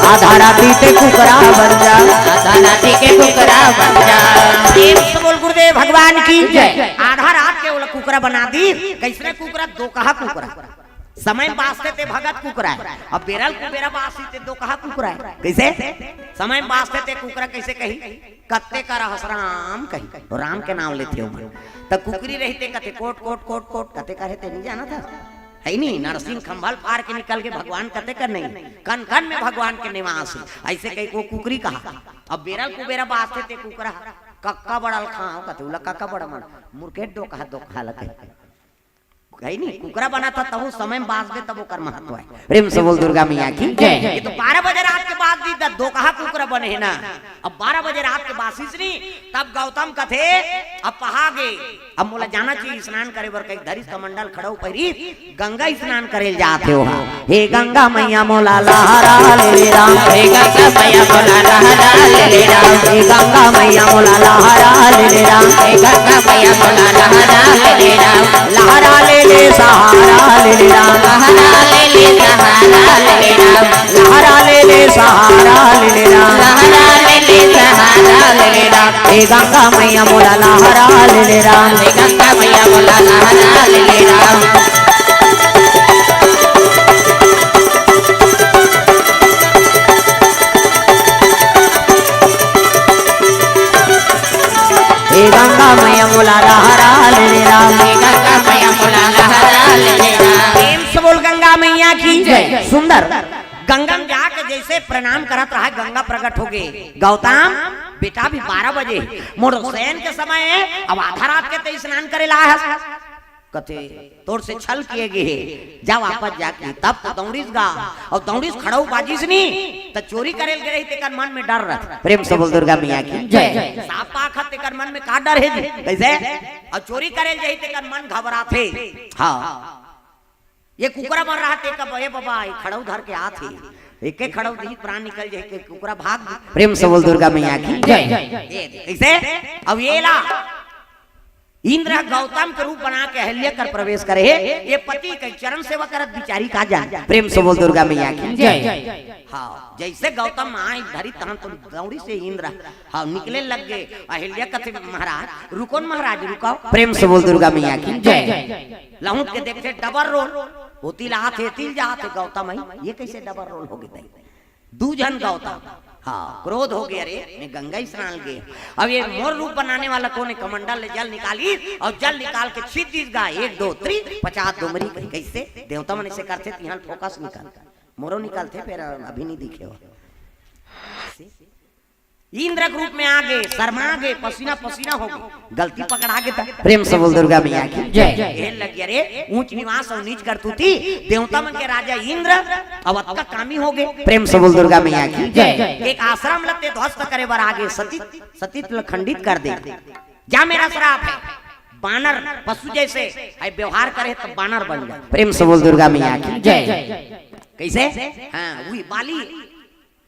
आधा राती ते कुकरा बन जा। आधा राती के कुकरा बन जा। प्रेम से बोल गुरुदेव भगवान की जय। आधा रात के ओला कुकरा बना दी। कइसने कुकरा? दोकहा कुकरा। समय बासथे ते भगत कुकरा हे, अब बेरल कुबेरा बासही ते दोकहा कुकरा हे। कइसे? समय बासथे ते कुकरा कइसे कही? कत्ते कर हस राम कही, राम के नाम लेथे ओमन। त कुकरी रहिथे कथे कोट, कोट, कोट, कोट, कत्ते कर हे ते नइ जानत हस? हइ नी, नरसिंह खंभा ल फार के निकल गे भगवान कत्ते कर नइ, कन कन में भगवान के निवास हे। अइसे कहिके ओ कुकरी कहा। अब बेरल कुबेरा बासथे ते कुकरा कक्का बड़ल खाँव कथे, ओला कक्का बड़ा मन, मुरकेट डोकहा, दोकहा लगे। हइ नी, कुकरा बनत हे तहूँ समय में बासबे तब ओकर महत्व हे। प्रेम से बोल दुर्गा मैया की जय। ये तो बारह बजे रात के बास दिस, दोकहा कुकरा बने हे ना। अब बारह बजे रात के बासिस नी, तब गौतम कथे, अब पहा गे, अब मोला जाना चाहिए स्नान करे बर, कहिके धरिस कमंडल खड़उ पहिरिस, गंगा स्नान करे ल जात हे ओहा। हे गंगा मैया मोला लहरा ले ले राम। हे गंगा मैया मोला लहरा ले ले राम। हे गंगा मैया मोला लहरा ले ले राम। हे गंगा मैया मोला लहरा ले ले राम। लहरा ले ले सहारा ले ले राम। लहरा ले ले सहारा ले ले राम। लहरा ले ले सहारा ले ले राम। लहरा ले ले सहारा ले ले राम। हे गंगा मैया मोला लहरा ले ले राम। हे गंगा मैया मोला लहरा ले ले राम। हे गंगा मैया मोला लहरा ले ले राम। हे गंगा मैया मोला लहरा ले ले राम। प्रेम से बोल गंगा मैया की जय। सुंदर। गंगा में जाके जइसे प्रणाम करत रहा, गंगा प्रकट होगे। गौतम, बेटा, अभी बारह बजे, मोर शयन के समय हे, अब आधा रात के ते स्नान करे ल आए हस। कथे, तोर से छल किए गे हे, जा वापस जाके। तब तो दौड़िस गा, अउ दौड़िस खड़उ बाजिस नी, त चोरी करे ल गे रही, तेकर मन में डर रहिथे। प्रेम से बोल दुर्गा मैया की जय। सांप पाक हे, तेकर मन में का डर हे जी? कइसे? अउ चोरी करे ल जाही, तेकर मन घबराथे। हाँ। ये कुकरा मन रहा, तेकर, ए बाबा, ये खड़उ धर के आथे। एके खड़उ दिही, प्राण निकल जाही, के कुकरा भाग गे। प्रेम से बोल दुर्गा मैया की जय। ये, कइसे? अब एला इंद्र ह गौतम के रूप बना के अहिल्या कर प्रवेश करे हे। ये पति के चरण सेवा करत बिचारी का जान। प्रेम से बोल दुर्गा मैया की जय। हाँ, जइसे गौतम आए धरी तहन तो दौड़िस इंद्र। हाँ, निकले लग गे। अहिल्या कथे, महाराज रुको न महाराज, रुको। प्रेम से बोल दुर्गा मैया की जय। लहुट के देखथे डबल रोल, ओती ल आथे, एती ल जाथे। गौतम हे, ये कइसे डबल रोल होगे? दू झन गौतम। हाँ, क्रोध होगे, अरे मैं गंगा स्नान ल गे, अब ये मोर रूप बनाने वाला कोन हे? कमंडल ले जल निकालिस अउ जल निकाल के छींट दिस गा, एक दो तीन, पचास डोमरी कही। कइसे? देवता मन अइसे करथे, तिहां फोकस निकल, मोरो निकलथे, फेर अभी नइ दिखे हो। इंद्र के रूप में आ गे, शर्मा गे, पसीना पसीना होगे, गलती पकड़ा गे त। प्रेम से बोल दुर्गा मैया की जय। एहन लगे, अरे ऊंच निवास अउ नीच करतूती, देवता मन के राजा इंद्र अब अतका कामी होगे। प्रेम से बोल दुर्गा मैया की जय। एक आश्रम ल ते ध्वस्त करे बर आ गे, सती, सती ल खंडित कर दे। जा, मेरा श्राप हे, बानर पशु जइसे हे, व्यवहार करे त बानर बन जा। प्रेम से बोल दुर्गा मैया की जय। कइसे? हाँ, वही बाली,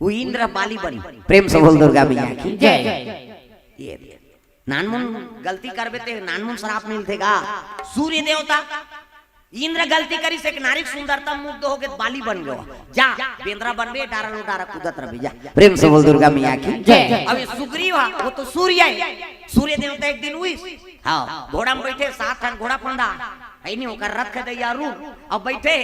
वो इंद्र बाली बनी। प्रेम से बोल दुर्गा मैया की जय। ये नानमुन गलती करबे ते नानमुन श्राप मिलथे गा। सूर्य देवता, इंद्र गलती करिस, एक नारी के सुंदरता मुग्ध होगे, बाली बन गयो। जा, बेंदरा बनबे, डारा लो डारा कूदत रहिबे, जा। प्रेम से बोल दुर्गा मैया की जय। अब ये सुग्रीव हे, वो तो सूर्य हे। सूर्य देवता एक दिन उइस, हाँ, घोड़ा में बइठे, सात ठन घोड़ा फंदा, हइ नी, ओकर रथ के दैया रूप, अउ बइठे,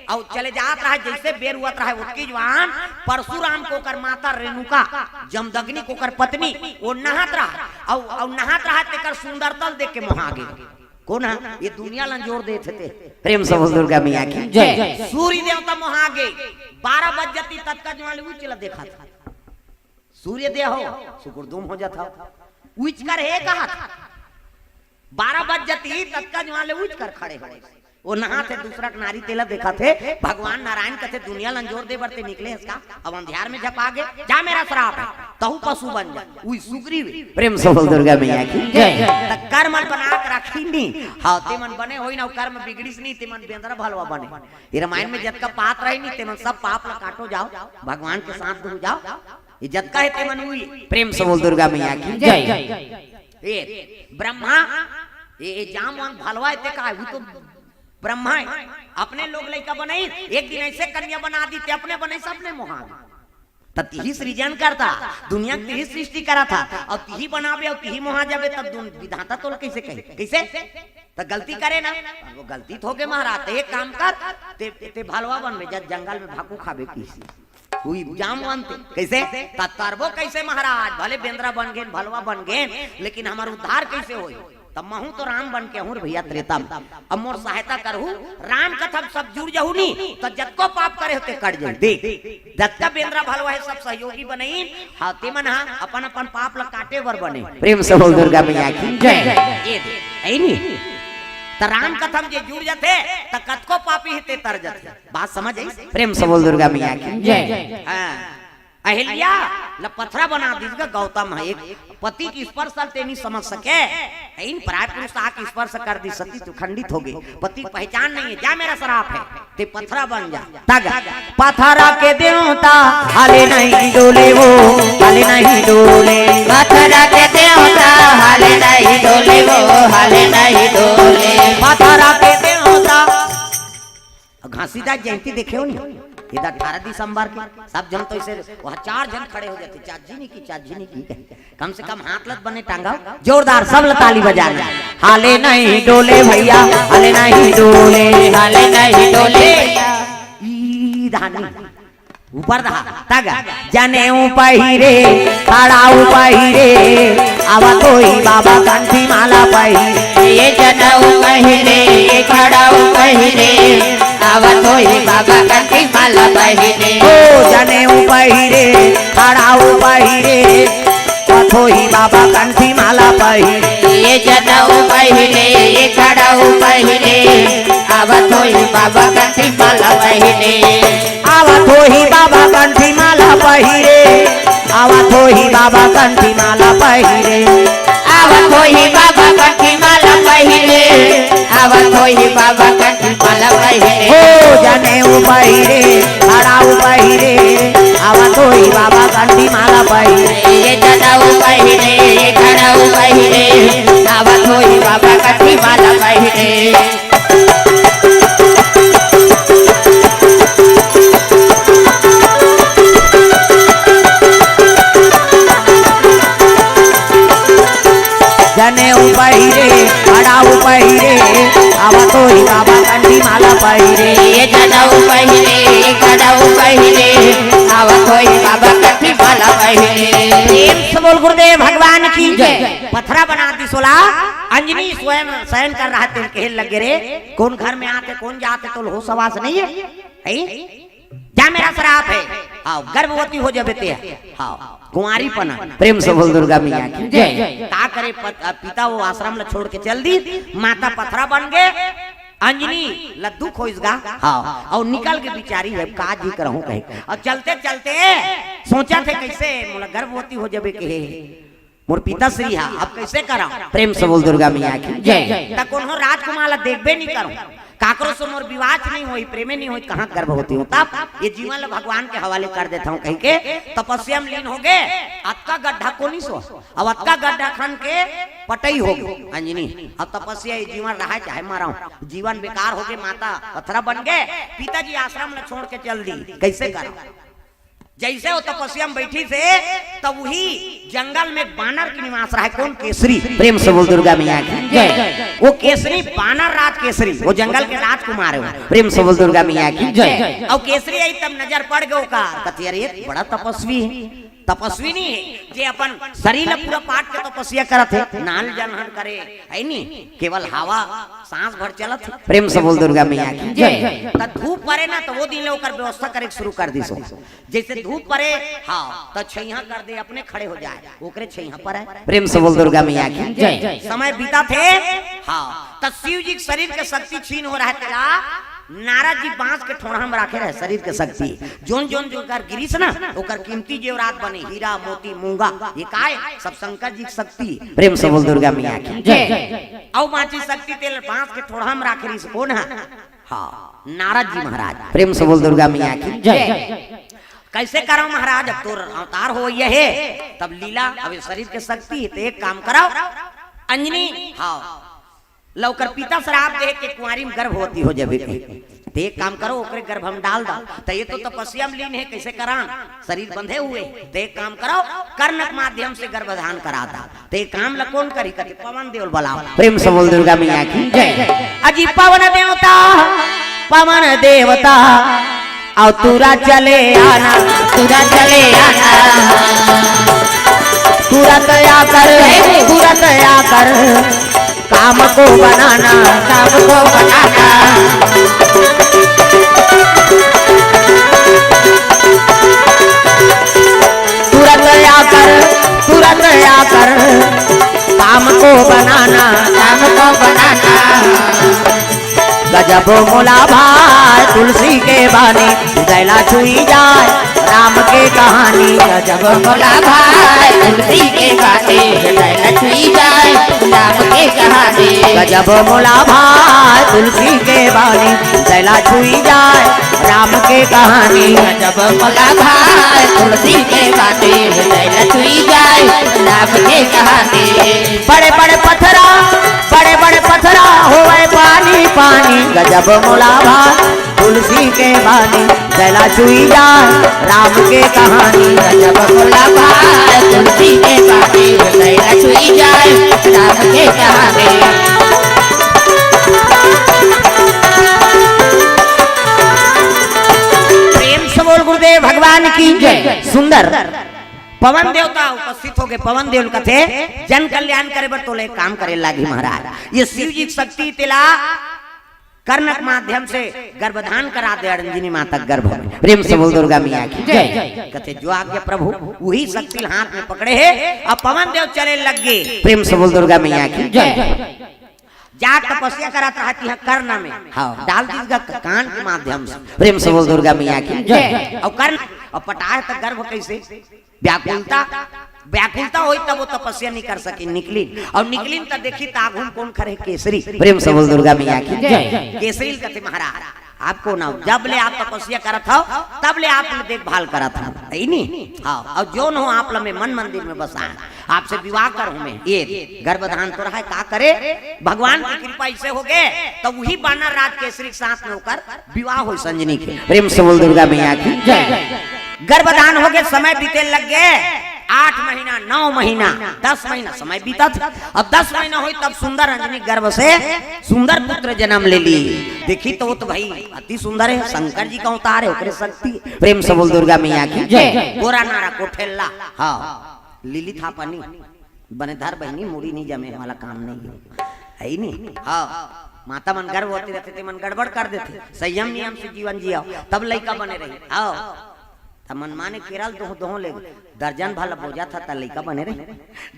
अउ चले जात रहा, जइसे बेर होवत रहा, ओतकी जुवार परशुराम के ओकर माता रेणुका, जमदग्नि के ओकर पत्नी, वो नहात रहा, अउ, अउ नहात रहा, तेकर सुंदरता ल देख के मोहा गे। कोन हे? ये दुनिया ल अंजोर देथे ते। प्रेम से बोल दुर्गा मैया की जय। सूर्य देवता मोहा गे, बारह बज जतिस, ततका जुवार ले उइच ल देखत हे। सूर्य देव हो, सुकुरदुम हो जात हो। उइच कर हे कहत। बारह बज जतिस, ततका जुवार ले उइच कर खड़े हो। वो नहाथे, दूसरा के नारी तेला देखाथे। भगवान नारायण कथे, "दुनिया ल अंजोर दे बर ते निकले हस का? अब अंधियार में झपा गे, जा, मेरा श्राप है, तहू पशु बन जा।" उही सुग्रीव। प्रेम से बोल दुर्गा मैया की जय। त कर्म बना के रखी नी। हाँ, ते मन बने होई ना, कर्म बिगड़िस नी, ते मन बेंदरा भलवा बने। ये रामायण में जतका पात्र है नी, ते मन सब पाप ला काटो जाओ, भगवान के साथ दो जाओ। ये जतका है ते मन हुई। प्रेम से बोल दुर्गा मैया की जय। ये ब्रह्मा, ये, ये जामवंत भलवा है, ते का है? वो तो ब्रह्मा है, अपने लोग लइका बनाई, एक दिन ऐसे कन्या बना दी, ते अपने बने, सबने मोहा। त तिही सृजन करता, दुनिया के तिही सृष्टि करा था, और तिही बनाबे और तिही मोहा जाबे, तब दुन-, विधाता तोला कैसे कही? कैसे? त गलती करे ना, वो गलती तो होगे महाराज, ते एक काम कर, ते, ते भलवा बन में जा, जंगल में भाकू खाबे किसी। हुई जामवंत। कैसे? त तरबो कैसे महाराज? भले बेंदरा बन गेन, भलवा बन गेन, लेकिन हमर उद्धार कैसे होई? तब महू तो राम बन के हूँ रे भैया त्रेता में। अब मोर सहायता करहू, राम कथा सब जुड़ जहू नी, त जतको पाप करे होते कट जाई। देख, जतका बेंदरा भलवा है सब सहयोगी बनई, हाँ, ते मन हा अपन अपन पाप ला काटे बर बने। प्रेम से बोल दुर्गा मैया की जय। ये दे, है नी? त राम कथा में जे जुड़ जाथे, त कतको पापी हे ते तर जाथे। बात समझ आई? प्रेम से बोल दुर्गा मैया की जय। हाँ। अहिल्या ल पथरा बना दिस गा गौतम ह। एक पति के स्पर्श ल ते नी समझ सके। इन पराय पुरुष आके स्पर्श कर दिस, सती तो खंडित होगे। पति के पहचान नहीं है, जा मेरा श्राप है, ते पथरा बन जा। तग पथरा के देवता हाले नहीं डोले वो, हाले नहीं डोले। पथरा के देवता हाले नहीं डोले वो, हाले नहीं डोले। पथरा के देवता घासीदास जयंती देखे हो नी? इधर अठारह दिसंबर के सब जन तो इसे वहाँ चार जन खड़े हो जाते, चाची नहीं की, चाची नहीं की, कम से कम हाथ लत बने टांगा, जोरदार सब ल ताली बजाना। हाले नहीं डोले भैया, हाले नहीं डोले, हाले नहीं डोले। ई धानी ऊपर दहा तग जनेऊ पहिरे, खड़ाऊ पहिरे, आवत होई बाबा कंठी माला पहिरे। ये जनेऊ पहिरे, ये खड़ाऊ पहिरे, आवत होई बाबा कंठी माला पहिरे। ओ जनेऊ पहिरे, खड़ाऊ पहिरे, आवत होई बाबा कंठी माला पहिरे। ये जनेऊ पहिरे, ये खड़ाऊ पहिरे, आवत होई बाबा कंठी माला पहिरे। आवत होही बाबा कंठी माला पहिरे, आवत होही बाबा कंठी माला पहिरे, आवत होही बाबा कंठी माला पहिरे, आवत होही बाबा कंठी माला पहिरे। हो जनेऊ पहिरे, खड़ाऊ पहिरे, आवत होही बाबा कंठी माला पहिरे। ये जनेऊ पहिरे, ये खड़ाऊ पहिरे, आवत होही बाबा कंठी माला पहिरे। जनेऊ पहिरे, खड़ाऊ पहिरे, आवत होही बाबा कंठी माला पहिरे। ये जनेऊ पहिरे, खड़ाऊ पहिरे, आवत होही बाबा कंठी माला पहिरे। प्रेम से बोल गुरुदेव भगवान की जय। पथरा बना दिस ओला, अंजनी स्वयं शयन कर रहा, तेन कहे लगे रे, कौन घर में आते, कौन जाते, तो होश हवास नहीं है, हैं? जा मेरा श्राप है। हाँ, गर्भवती हो जाबे ते। हाँ, कुंवारी पना। प्रेम से बोल दुर्गा मैया की जय। का करे पत-, पिता वो आश्रम ला छोड़ के चल दी, माता पथरा बन गे, अंजनी ला दुख होइस गा। हाँ, और निकल के बिचारी है, का जी करहूँ कहे। और चलते चलते सोचा थे कैसे मोला गर्भवती हो जाबे के हे। मोर पिताश्री हा, अब कैसे करा? प्रेम से बोल दुर्गा मैया की जय। त कोनो राजकुमार ला देखबे नहीं करो, काकरो से मोर विवाह नहीं होई, प्रेमे नहीं होई, कहाँ गर्भवती हूँ? तब ये जीवन ला भगवान के हवाले कर देता हूँ कह के तपस्या में लीन हो गए। अतका गड्ढा कोनी सो, अब अतका गड्ढा खन के पटई हो गई अंजनी। अब तपस्या ये जीवन रहा चाहे मरा, जीवन बेकार हो गए, माता पथरा बन गए, पिताजी आश्रम ला छोड़ के चल दी, कैसे करा? जैसे वो तपस्या में बैठी से, तब वही जंगल में बानर के निवास रहा है। कौन? केसरी। प्रेम से बोल दुर्गा मैया की जय। वो केसरी, बानर राज केसरी, वो जंगल के राजकुमार है वो। प्रेम से बोल दुर्गा मैया की जय। और केसरी आई तब नजर पड़ गयो का, कथी, अरे, ये बड़ा तपस्वी है। तपस्वी नहीं है, जे अपन शरीर ला पूरा पाट के तपस्या करत हे, नाल जलहन करे, है नी, केवल हवा सांस भर चलत हे। प्रेम से बोल दुर्गा मैया की जय। त धूप परे ना, त वो दिन ले ओकर व्यवस्था करे के शुरू कर दिस हो। जैसे धूप परे, हाँ, त छैया कर दे, अपने खड़े हो जाए, ओकरे छैया परे। प्रेम से बोल दुर्गा मैया की जय। समय बीतत हे, हाँ, त शिव जी के शरीर के शक्ति छीन हो रहा है तेला। नारद जी बांस के ठोंड़ा में राखे रहे शरीर के शक्ति। जोन जोन जो ओकर गिरिस ना, ओकर कीमती जेवरात बने, हीरा, मोती, मूंगा, ये काय? सब शंकर जी के शक्ति। प्रेम से बोल दुर्गा मैया की जय। अउ बांची शक्ति तेल बांस के ठोंड़ा में राखे रहिस कोन हा? हाँ, नारद जी महाराज। प्रेम से बोल दुर्गा मैया की जय। कैसे करव महाराज, अब तोर अवतार हो ये हे, तब लीला, अब ये शरीर के शक्ति हे, त एक काम करव, अंजनी, हाँ, ल ओकर पिता श्राप दे के कुंवारी में गर्भवती हो जाबे कहे। त एक काम करव, ओकरे गर्भ में डाल दव। त ये तो तपस्या में लीन हे, कैसे करान? शरीर बंधे हुए। त एक काम करव, कर्ण के माध्यम से गर्भधान करा दव। त ये काम ल कोन करही? कथे पवन देव ल बलाव। प्रेम से बोल दुर्गा मैया की जय। अजी पवन देवता, पवन देवता, अउ तुरत चले आना, तुरत चले आना। तुरत आकर, तुरत आकर, काम को बनाना, काम को बनाना। तुरत आकर, तुरत आकर, काम को बनाना, काम को बनाना। गजब मोला भाय तुलसी के बानी, हृदय ला छुई जाय राम के कहानी। गजब मोला भाय तुलसी के बानी, हृदय ला छुई जाय राम के कहानी। गजब मोला भाय तुलसी के बानी, हृदय ला छुई जाय राम के कहानी। गजब मोला भाय तुलसी के बानी, हृदय ला छुई जाय राम के कहानी। बड़े बड़े पथरा, बड़े बड़े पथरा होवय पानी पानी। गजब मोला भाय तुलसी के बानी, हृदय ला छुई जाय राम के कहानी। गजब मोला भाय तुलसी के बानी, हृदय ला छुई जाय राम के कहानी। प्रेम से बोल गुरुदेव भगवान की जय। सुंदर पवन देवता उपस्थित हो गए। पवन देव कथे, जन कल्याण करे बर तोले काम करे लागी महाराज। ये शिव जी की शक्ति तेला कर्ण के माध्यम से गर्भधान करा दे अंजनी माता के गर्भ में। प्रेम से बोल दुर्गा मैया की जय। कथे जो आज्ञा प्रभु, वही शक्ति हाथ में पकड़े हे। अब पवन देव चले लग गए। प्रेम से बोल दुर्गा मैया की जय। जाके तपस्या करत रहती है कर्ण में, हाँ, डाल दीजिएगा क-, कान के माध्यम से। प्रेम से बोल दुर्गा मैया की जय। और कर्ण, और पटाए तो गर्भ कैसे? व्याकुलता, व्याकुलता होई तब वो तपस्या नहीं कर सकी, निकली। और निकली तो देखी त आगू में कौन खड़े? केसरी। प्रेम से बोल दुर्गा मैया की जय। केसरी कथे महाराज, आपको ना, जब ले आप तपस्या करत हो, तब ले आप ले देखभाल करत हो, है नी? हाँ, और जोन हो आप ल मैं मन मंदिर में बसा, आपसे विवाह कर हूँ मैं। ये गर्भधान तो रहा है, का करे? भगवान की कृपा इसे हो गए, तो वही बानर राज केसरी के साथ में होकर विवाह हो संजनी के। प्रेम से बोल दुर्गा मैया की जय। गर्भधान हो गए, समय बीते लग गए, आठ महीना, नौ महीना, दस महीना समय बीतत। अब दस महीना होई तब सुंदर अंजनी गर्भ से सुंदर पुत्र जन्म ले ली। देखी तो वो तो भाई अति सुंदर है, शंकर जी का अवतार है, ओकरे शक्ति। प्रेम से बोल दुर्गा मैया की जय। गोरा नारा कोठेला, हाँ, लीली था पानी बने धर बहिनी, मुड़ी नहीं जमे वाला काम नहीं है, है ही नहीं। हाँ, माता मन गर्भवती रहते थे, मन गड़बड़ कर देते, संयम नियम से जीवन जिया, तब लइका बने रही। हाँ, तब मन माने केरल दोह दोह ले दर्जन भला बोझा था, त लइका बने रही।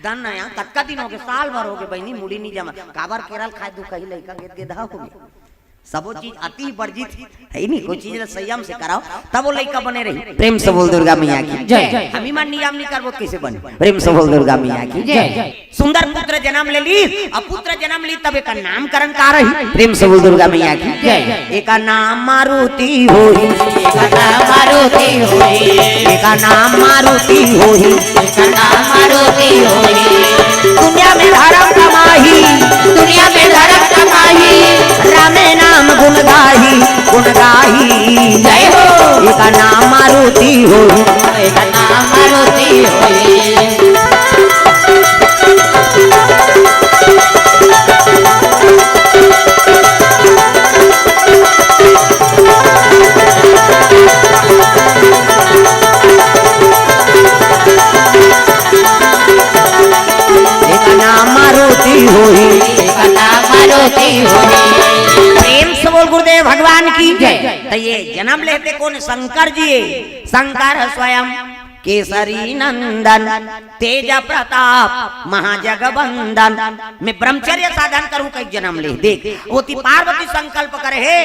दन नया कतका दिन हो गए, साल भर हो गए बहिनी, मुड़ी नहीं जमा, काबर केरल खाए दू कही लइका गेद गेदा हो गए। सबो चीज अति वर्जित है ही नहीं, कोई चीज ला संयम से कराओ, तब वो लइका बने रही। प्रेम से बोल दुर्गा मैया की जय। हम ही मन नियम नहीं करबो, कैसे बने? प्रेम से बोल दुर्गा मैया की जय। सुंदर पुत्र जन्म ले ली, अब पुत्र जन्म ली तब एकर नामकरण का रही? प्रेम से बोल दुर्गा मैया की जय। एकर नाम मारुति होही, एकर नाम मारुति होही, एकर नाम मारुति होही। एकर नाम मारुति होही। दुनिया में धर्म कमाही, दुनिया में धर्म कमाही, रामे नाम गुण गाही, गुण गाही। जय हो। एकर नाम मारुति होही। एकर नाम मारुति होही। भगवान की जय। त ये जनम लेते कोन? शंकर जी। शंकर स्वयं केसरी नंदन, तेज प्रताप महाजगबंदन। मैं ब्रह्मचर्य साधन करूं कहि जनम ले। देख, ओती पार्वती संकल्प करे हे,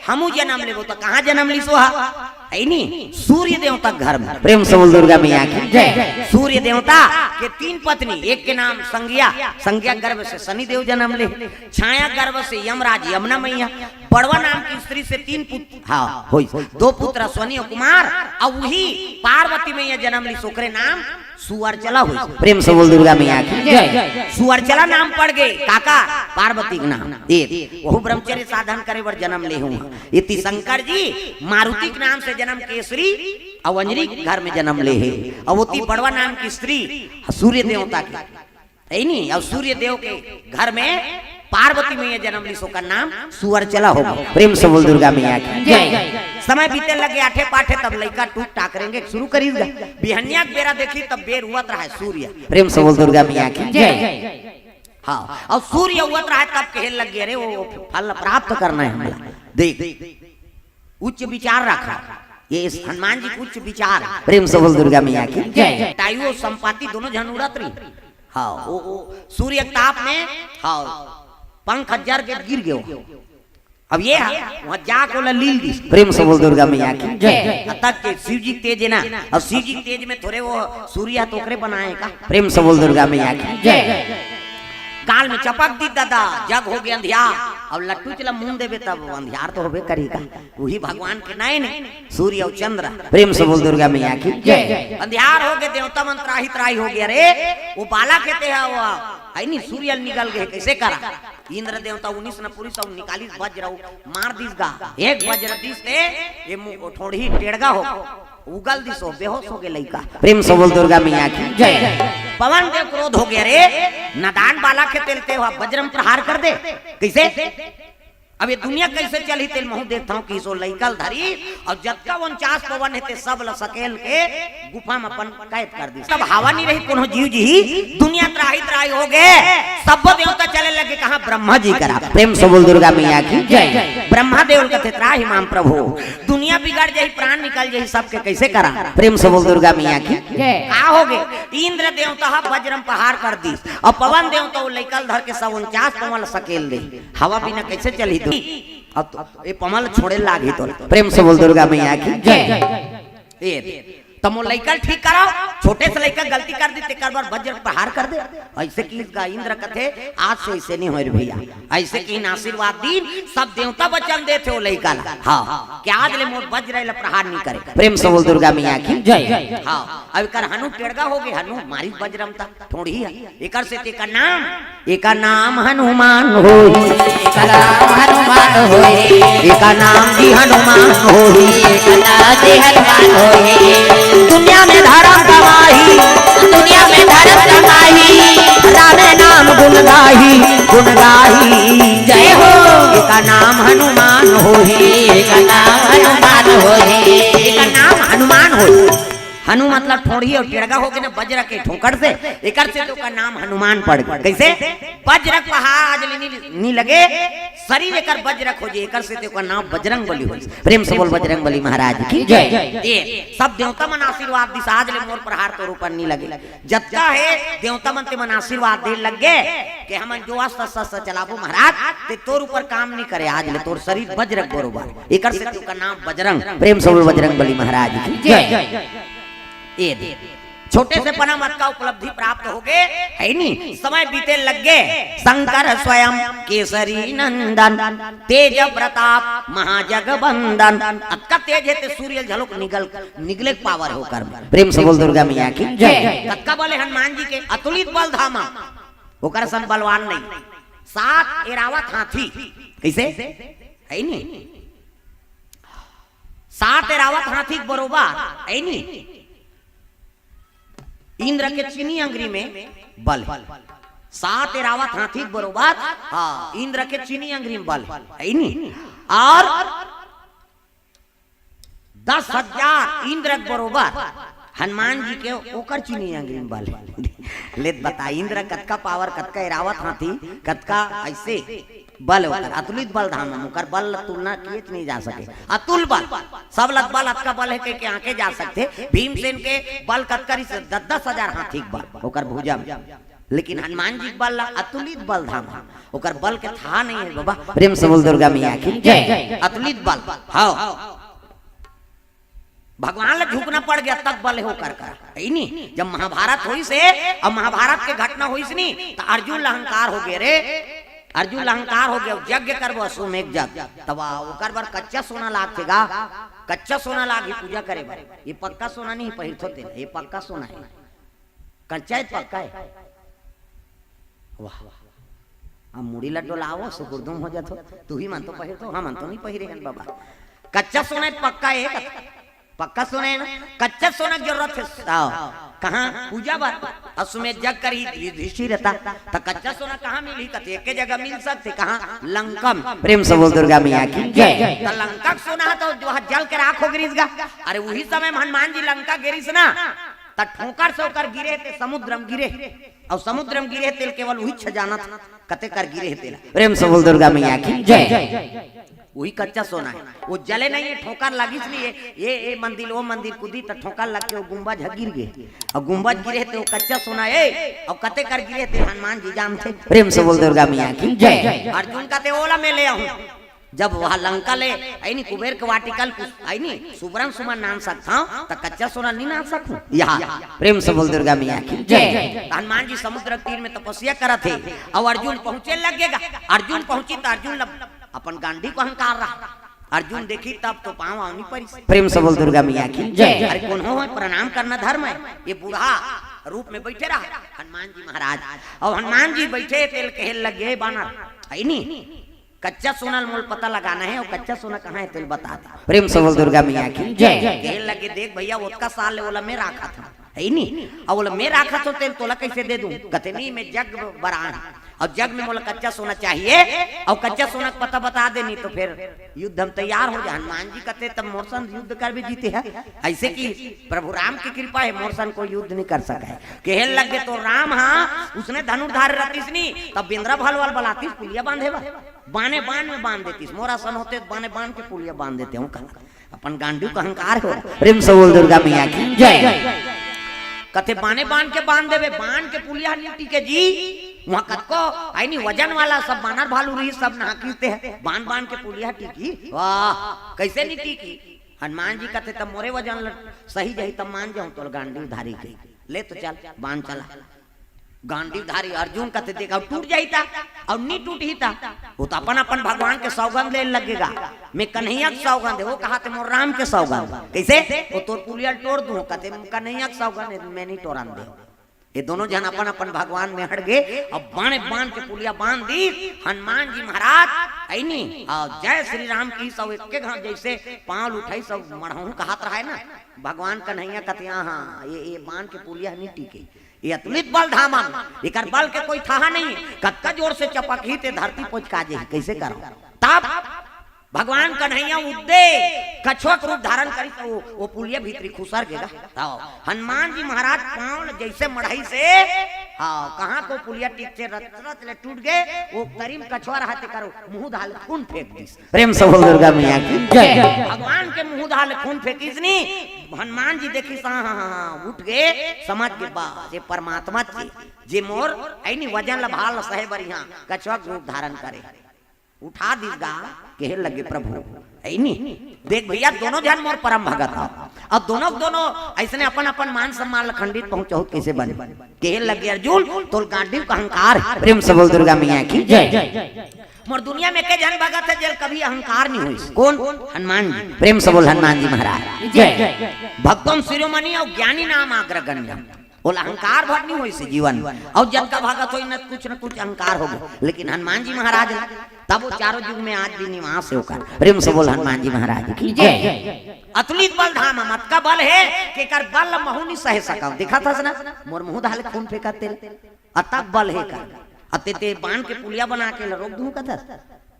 हमू जनम लेबो। त कहां जनम लिस ओ हा? है नी, सूर्य देवता के घर में। प्रेम से बोल दुर्गा मैया की जय। सूर्य देवता के तीन पत्नी, एक के नाम संज्ञा, संज्ञा गर्भ से शनि देव जनम ले, छाया गर्भ से यमराज यमुना मैया, बड़वा नाम की स्त्री से तीन पुत्र, हाँ, होइस, दो पुत्र अश्वनी और कुमार, और वही पार्वती मैया जनम लिस, ओकरे नाम सुअरचला होइस। प्रेम से बोल दुर्गा मैया की जय। सुअरचला नाम पड़ गे काका, पार्वती के नाम। एक वहू ब्रह्मचर्य साधन करे बर जनम ले हूं। इति शंकर जी मारुति के नाम से जनम, केसरी और अंजनी के घर में जनम ले हे। और ओती बड़वा नाम की स्त्री सूर्य देवता के, है नी, और सूर्य देव के घर में पार्वती मैया जनम लिस, ओकर नाम सुअरचला हो गे। प्रेम से बोल दुर्गा मैया की जय। समय बीते लगे आठे पाठे, तब लइका टूक टाकरेंगे शुरू करिस गा। बिहनिया के बेरा देखी, तब बेर होवत रहय सूर्य। प्रेम से बोल दुर्गा मैया की जय। हाँ, और सूर्य होवत रहय, तब कहे लग गे, "अरे, वो फल प्राप्त करना है हमला।" देख, उच्च विचार रखा। ये इस हनुमान जी के उच्च विचार। प्रेम से बोल दुर्गा मैया की जय। टाइयो संपाति दोनों झन उड़त रही। हाँ, वो, वो सूर्य के ताप में, हाँ, पंख जर के गिर गयो। अब ये है, वहां जाके ओला लील दिस। प्रेम से बोल दुर्गा मैया की जय। अब तक के शिव जी के तेज है ना, अब शिव जी के तेज में थोड़े वो सूर्य तो ओकरे बनाए का। प्रेम से बोल दुर्गा मैया की जय। गाल में चपक दी दादा, जग हो गया अंधियार। अब लट्टू चला मुंह देबे तब अंधियार तो होबे करेगा। वही भगवान के नयन सूर्य और चंद्र। प्रेम से बोल दुर्गा मैया की जय। अंधियार हो गए, देवता मन त्राही त्राही हो गया रे। वो बालक हे ते हा, वो है नी, सूर्य निकल गए, कैसे करा? इंद्र देवता उन्नीस न पुरुष और निकालिस वज्र, मार दिस गा। एक वज्र दिस ते ये मु-, ठोड़ी टेड़गा हो, उगल दिस हो, बेहोश हो गए लइका। प्रेम से बोल दुर्गा मैया की जय। पवन देव क्रोध हो गया रे, नादान बालक हे तेल ते हा वज्रम प्रहार कर दे। कैसे? अब ये दुनिया कैसे चलही तेल महू देखता हूँ, किसो लइका ल धरी और जतका उनचास पवन हे ते सब ल सकेल के गुफा में अपन कैद कर दिस। तब हवा नहीं रही, कोनो जीव जी ही दुनिया त्राही त्राही हो गए। सब देवता चले लगे कहाँ? ब्रह्मा जी करा। प्रेम से बोल दुर्गा मैया की जय। ब्रह्मा देव कथे त्राही माम प्रभु, दुनिया बिगड़ जाही, प्राण निकल जाही, सबके कैसे करा? प्रेम से बोल दुर्गा मैया की जय। का हो गए? इंद्र देवता हा वज्रम प्रहार कर दिस और पवन देवता वो लइका ल धर के सब उनचास पवन ल सकेल दे। हवा बिना कैसे चलही तू? अब तो ये पवन ल छोड़े लागी तो। प्रेम से बोल दुर्गा मैया की जय। ए, त मोर लइका ल ठीक कराओ, छोटे से लइका गलती कर दी, तेकर बर वज्र प्रहार कर दे। ऐसे किहिस गा इंद्र कथे, आज से ऐसे नहीं होए रे भैया। ऐसे किहिन आशीर्वाद दीन, सब देवता वचन देथे वो लइका ला। हाँ, कि आज ले मोर वज्र ल प्रहार नहीं करे। प्रेम से बोल दुर्गा मैया की जय। हाँ, अब एकर हनु टेड़गा हो गए, हनु मारी वज्रम ता ठोड़ही है। एकर से तेकर नाम, एकर नाम हनुमान होई। एकर नाम हनुमान होई। एकर नाम जी हनुमान होई। एकर नाम जी हनुमान होई। दुनिया में धर्म कमाही। दुनिया में धर्म कमाही। रामे नाम गुण गाही, गुण गाही। जय हो। एकर नाम हनुमान होई। एकर नाम हनुमान होई। एकर नाम हनुमान होई। हनु मतलब ठोड़ही और टेड़गा हो गए ना वज्र के ठोकर से, एकर से तो ओकर नाम हनुमान पड़ गए। कैसे? वज्र के प्रहार आज ले नी, नी लगे, शरीर एकर वज्र हो जे, एकर से तो ओकर नाम बजरंग बली हो। प्रेम से बोल बजरंग बली महाराज की जय। ये सब देवता मन आशीर्वाद दिस, आज ले मोर प्रहार तोर ऊपर नी लगे। जतका हे देवता मन ते मन आशीर्वाद दे लग गए कि हमन जो अस्त्र शस्त्र चलाबो महाराज, ते तोर ऊपर काम नी करे, आज ले तोर शरीर वज्र बरोबर। एकर से तेकर नाम बजरंग। प्रेम से बोल बजरंग बली महाराज की जय। ए दे, छोटे से पना मत का उपलब्धि प्राप्त हो गए, है नी? समय बीते लग गए। शंकर स्वयं केसरी नंदन, तेज प्रताप महाजगबंदन। अतका तेज हे ते सूर्य झलक निगल, निगले के पावर हे ओकर में। प्रेम से बोल दुर्गा मैया की जय। कतका बल हे हनुमान जी के, अतुलित बल धामा, ओकर सन बलवान नहीं। सात एरावत हाथी, कैसे? है नी? सात एरावत हाथी के बरोबर, है नी? इंद्र के चीनी अंगरी में बल हे। सात एरावत हाथी के बरोबर, हाँ, इंद्र के चीनी अंगरी में बल हे, है नी? और दस हजार इंद्र के बरोबर हनुमान जी के ओकर चीनी अंगरी में बल हे। ले त बता, इंद्र कतका पावर, कतका एरावत हाथी, कतका ऐसे बल ओकर, अतुलित बल धाम म, ओकर बल ल तुलना किएच नइ जा सके। अतुल बल, सब ल बल अतका बल हे कहिके आंके जा सकथे। भीमसेन के बल कतका रिहिस? दस दस हजार हाथी के बल ओकर भुजा म। लेकिन हनुमान जी के बल ल अतुलित बल धाम ह, ओकर बल के थाह नइ हे बाबा। प्रेम से बोल दुर्गा मैया की जय। अतुलित बल, हव। भगवान ल झुकना पड़ गे, अतक बल हे ओकर करा, हे नी? जब महाभारत होइस हे, अब महाभारत के घटना होइस नी, त अर्जुन ल अहंकार हो गे रे, अर्जुन ल अहंकार हो गे, अब यज्ञ करबो, अश्वमेघ यज्ञ, तब आ, ओकर बर कच्चा सोना लागथे गा, कच्चा सोना लागही पूजा करे बर। ये पक्का सोना नहीं पहिरथो तेला, ये पक्का सोना हे, कच्चा हे पक्का हे। वाह, अब मुड़ी ल डोलावो, सुकुरदुम हो जाथो। तुही मन तो पहिरथो, हमन तो नहीं पहिरे हन बाबा। कच्चा सोना हे, पक्का हे, पक्का सोना हे ना? कच्चा सोना के जरूरत हे। आओ, कहाँ? पूजा बर। अश्वमेध यज्ञ करही युधिष्ठिर रहता, त कच्चा सोना कहाँ मिलही? कथे एके जगह मिल सकथे, कहाँ? लंका म। प्रेम से बोल दुर्गा मैया की जय। त लंका के सोना ह तो जो ह जल के राख हो गिरिस गा। अरे उही समय म हनुमान जी लंका गिरिस ना, त ठोकर से ओकर गिरे ते समुद्र म गिरे, अउ समुद्र म गिरे तेल केवल उहीच जानत कते कर गिरे हे तेला। प्रेम से बोल दुर्गा मैया की जय। उही कच्चा सोना हे, वो जले नहीं हे, ठोकर लगिस नहीं हे, ये, ये मंदिर, वो मंदिर कूदी त ठोकर लग के वो गुंबज ह गिर गे, अउ गुंबज गिरे हे ते वो कच्चा सोना हे, अउ कते कर गिरे हे ते हनुमान जी जानथे। प्रेम से बोल दुर्गा मैया की जय। अर्जुन कथे ओला मैं ले आहूं, जब वह लंका ले, हे नी, कुबेर के वाटिका ल, हे नी, सुबरन सुमन नान सकथंव, त कच्चा सोना नहीं नान सकहूं? यहाँ, प्रेम से बोल दुर्गा मैया की जय। त हनुमान जी समुद्र तीर में तपस्या करत हे, अउ अर्जुन पहुंचे लगे गा। अर्जुन पहुंचिस त अर्जुन ल अपन गांडी के अहंकार रहा। अर्जुन देखिस तब तो पांव आंव नहीं परिस। प्रेम से बोल दुर्गा मैया की जय। अरे कोन हो, प्रणाम करना धर्म हे। ये बूढ़ा रूप में बइठे रहा हनुमान जी महाराज, अउ हनुमान जी बइठे तेला कहे लगे, बानर, हे नी, कच्चा सोना ल मोला पता लगाना हे, अउ कच्चा सोना कहाँ हे तेला बता दे। प्रेम से बोल दुर्गा मैया की जय। कहे लगे, देख भैया, ओतका साल ले ओला मैं राखत हंव, हे नी, अउ ओला मैं राखत हंव तेला तोला कइसे दे दूं? कथे नहीं, मैं यज्ञ बर आए हंव, अउ यज्ञ में मोला कच्चा सोना चाहिए, अउ कच्चा सोना के पता बता दे, नहीं तो फिर युद्ध म तैयार हो जा। हनुमान जी कथे, तब मोर संग युद्ध करबे जीते ह? अइसे कि प्रभु राम के कृपा हे, मोर संग कोई युद्ध नहीं कर सके। कहे लगे, तो राम ह, उसने धनुर्धार रतिस नी, तब बेंदरा भलवा ल बलातिस पुलिया बांधे बर, बाने बान में बांध देतिस, मोर असन होते त बाने बान के पुलिया बांध देते हंव कहा। अपन गांडी के अहंकार हो। प्रेम से बोल दुर्गा मैया की जय। कथे बाने बान के बांध देबे, बान के पुलिया नहीं टिके जी। वहां कतको, हे नी, वजन वाला सब बानर भालू रही, सब नहा कीते हे, बान बान के पुलिया टिकी? वाह, कइसे नहीं टिकी? हनुमान जी कथे, तब मोरे वजन ल सही जाही, तब मान जाहूं तोर गांडी धारी के। ले तो चल, बान चला। गांडी धारी अर्जुन कथे, देख, अउ टूट जाही त, अउ नहीं टूटही त, वो तो अपन अपन भगवान के सौगंध ले लगे गा। मैं कन्हैया के सौगंध हे, वो कहा ते मोर राम के सौगंध। कइसे? वो तोर पुलिया ल टोर दूं, कथे कन्हैया के सौगंध हे, मैं नहीं टोरन देहूं। ये दोनों झन अपन अपन भगवान में हट गे। अब बाने बान के पुलिया बांध दिस हनुमान जी महाराज, हे नी, अउ जय श्री राम कहिस, सब एके घांव जइसे पांव ल उठाइस, सब मड़हूं कहत रहा हे ना, भगवान कन्हैया कथे, हाँ, ये, ये बान के पुलिया नहीं टिके, ये अतुलित बल धामन, एकर बल के कोई थाहा नहीं, कतका जोर से चपकही ते धरती पोचका जेही, कइसे करंव? तब भगवान कन्हैया उद्दे कछुआ के रूप धारण करिस, वो, वो पुलिया भीतरी खुसर गे गा। तब हनुमान जी महाराज पांव ल जइसे मड़हाइस हे, हाँ, कहाँ को पुलिया टिकथे, रच रच ले टूट गे, वो तरी म कछुआ रहा तेकर मुंह डाल खून फेंक दिस। प्रेम से बोल दुर्गा मैया की जय। भगवान के मुंह डाल खून फेंकिस नी, हनुमान जी देखिस, हाँ, हाँ, हाँ, हाँ, उठ गे, समझ गे, बस, ये परमात्मा चे, जे मोर, हे नी, वजन ल भार ल सहे बर इहां कछुआ के रूप धारण करे, उठा दिस गा, कहे लगे, प्रभु, हे नी, देख भैया, दोनों झन मोर परम भगत हव, अब दोनों के दोनों अइसने अपन अपन मान सम्मान ल खंडित पहुंचाहूं त कइसे बने? कहे लगे, अर्जुन, तोर गांडी के अहंकार हे। प्रेम से बोल दुर्गा मैया की जय। मोर दुनिया में एके झन भगत हे, जेला कभी अहंकार नहीं होइस। कोन? हनुमान जी। प्रेम से बोल हनुमान जी महाराज जय। भक्तों शिरोमणि अउ ज्ञानी नाम अग्रगण्य। ओला अहंकार भर नहीं होइस जीवन। अउ जतका भगत होइस न, कुछ न कुछ अहंकार हो गे। लेकिन हनुमान जी महाराज ला तब वो चारों युग में आज भी निवास हे ओकर। प्रेम से बोल हनुमान जी महाराज की जय। अतुलित बल धाम, अतका बल हे कि एकर बल ल महूं नहीं सहे सकंव। देखत हस ना, मोर मुंह डाल खून फेंकत तेला। अतक बल हे का? अते ते बान के पुलिया बना के ल रोक दूं कथस?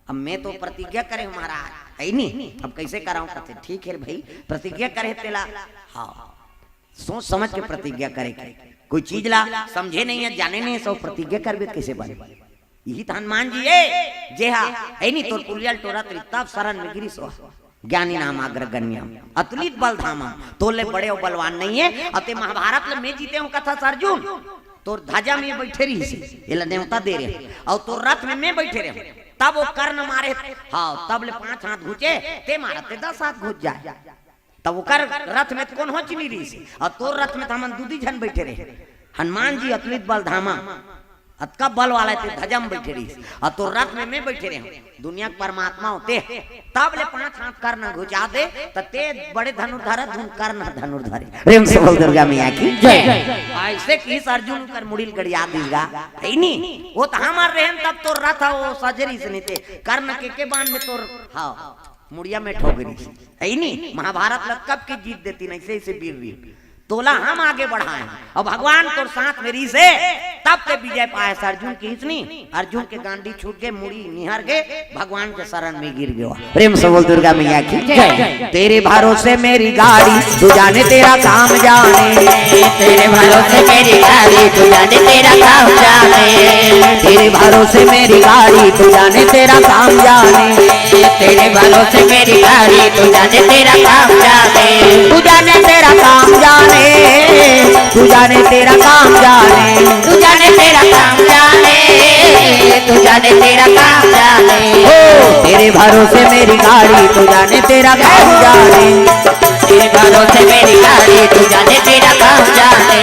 अब मैं तो प्रतिज्ञा करे हंव महाराज, हे नी? अब कइसे करंव कथे? ठीक हे भाई, प्रतिज्ञा करे तेला, हाँ, सोच समझ के प्रतिज्ञा करे के। कोई चीज ला समझे नहीं हे, जाने नहीं हे, सब प्रतिज्ञा करबे कइसे बने? इही त हनुमान जी ए, जे हा, ए नी तोर पुलियल टोरत रिही, तब शरण में गिरिस ओ। ज्ञानी नाम अग्रगण्यम, अतुलित बल धामम, तोले बड़े अउ बलवान नइ हे। अउ ते महाभारत ले मैं जीते हूँ कथस अर्जुन, तोर धजा में बइठे रिहिस, एला नेवता दे रहे, अउ तोर रथ में मैं बइठे रहे, तब ओ कर्ण मारे, हाँ, तब ले पांच हाथ घुचे, ते मारत ते दस हाथ घुच जाए। तब ओकर रथ में त कोन होच नइ रिहिस, अउ तोर रथ में त हमन दू दू झन बइठे रहे। हनुमान जी अतुलित बल धामम, अतका बल वाला हे, ते धजा में बइठे रिहिस, अउ तोर रथ में मैं बइठे रहे हूँ। दुनिया के परमात्मा ओ ते, तब ले पांच हाथ कर्ण घुचा दे, त ते बड़े धनुर्धर हस, धुन कर्ण धनुर्धर हे। प्रेम से बोल दुर्गा मैया की जय। अइसे किहिस अर्जुन ओकर मुड़ी ल गड़िया दिस गा, हे नी? ओ त हमर रहेन तब तोर रथ ओ सजरिस नइ ते, कर्ण के के बाण में तोर, हाँ, मुड़िया में ठोक रिहिस, हे नी? महाभारत ल कब के जीत देतिन, अइसे अइसे वीर वीर। तोला हम आगे बढ़ाए हन। अउ भगवान तोर साथ में रिहिसे, तब ते विजय पाएस। अर्जुन किहिस नी, अर्जुन के गांडी छूट गे, मुड़ी निहर गे, भगवान के शरण में गिर गयो। प्रेम से बोल दुर्गा मैया की जय। तेरे भरोसे मेरी गाड़ी, तू जाने तेरा काम जाने। तेरे भरोसे मेरी गाड़ी, तू जाने तेरा काम जाने। तेरे भरोसे मेरी गाड़ी, तू जाने तेरा काम जाने। तेरे भरोसे मेरी गाड़ी, तू जाने तेरा काम जाने। तू जाने तेरा काम जाने, तू जाने तेरा काम जाने। तू जाने तेरा काम जाने, तू जाने तेरा काम जाने। ओ, तेरे भरोसे मेरी गाड़ी, तू जाने तेरा काम जाने। तेरे भरोसे मेरी गाड़ी, तू जाने तेरा काम जाने।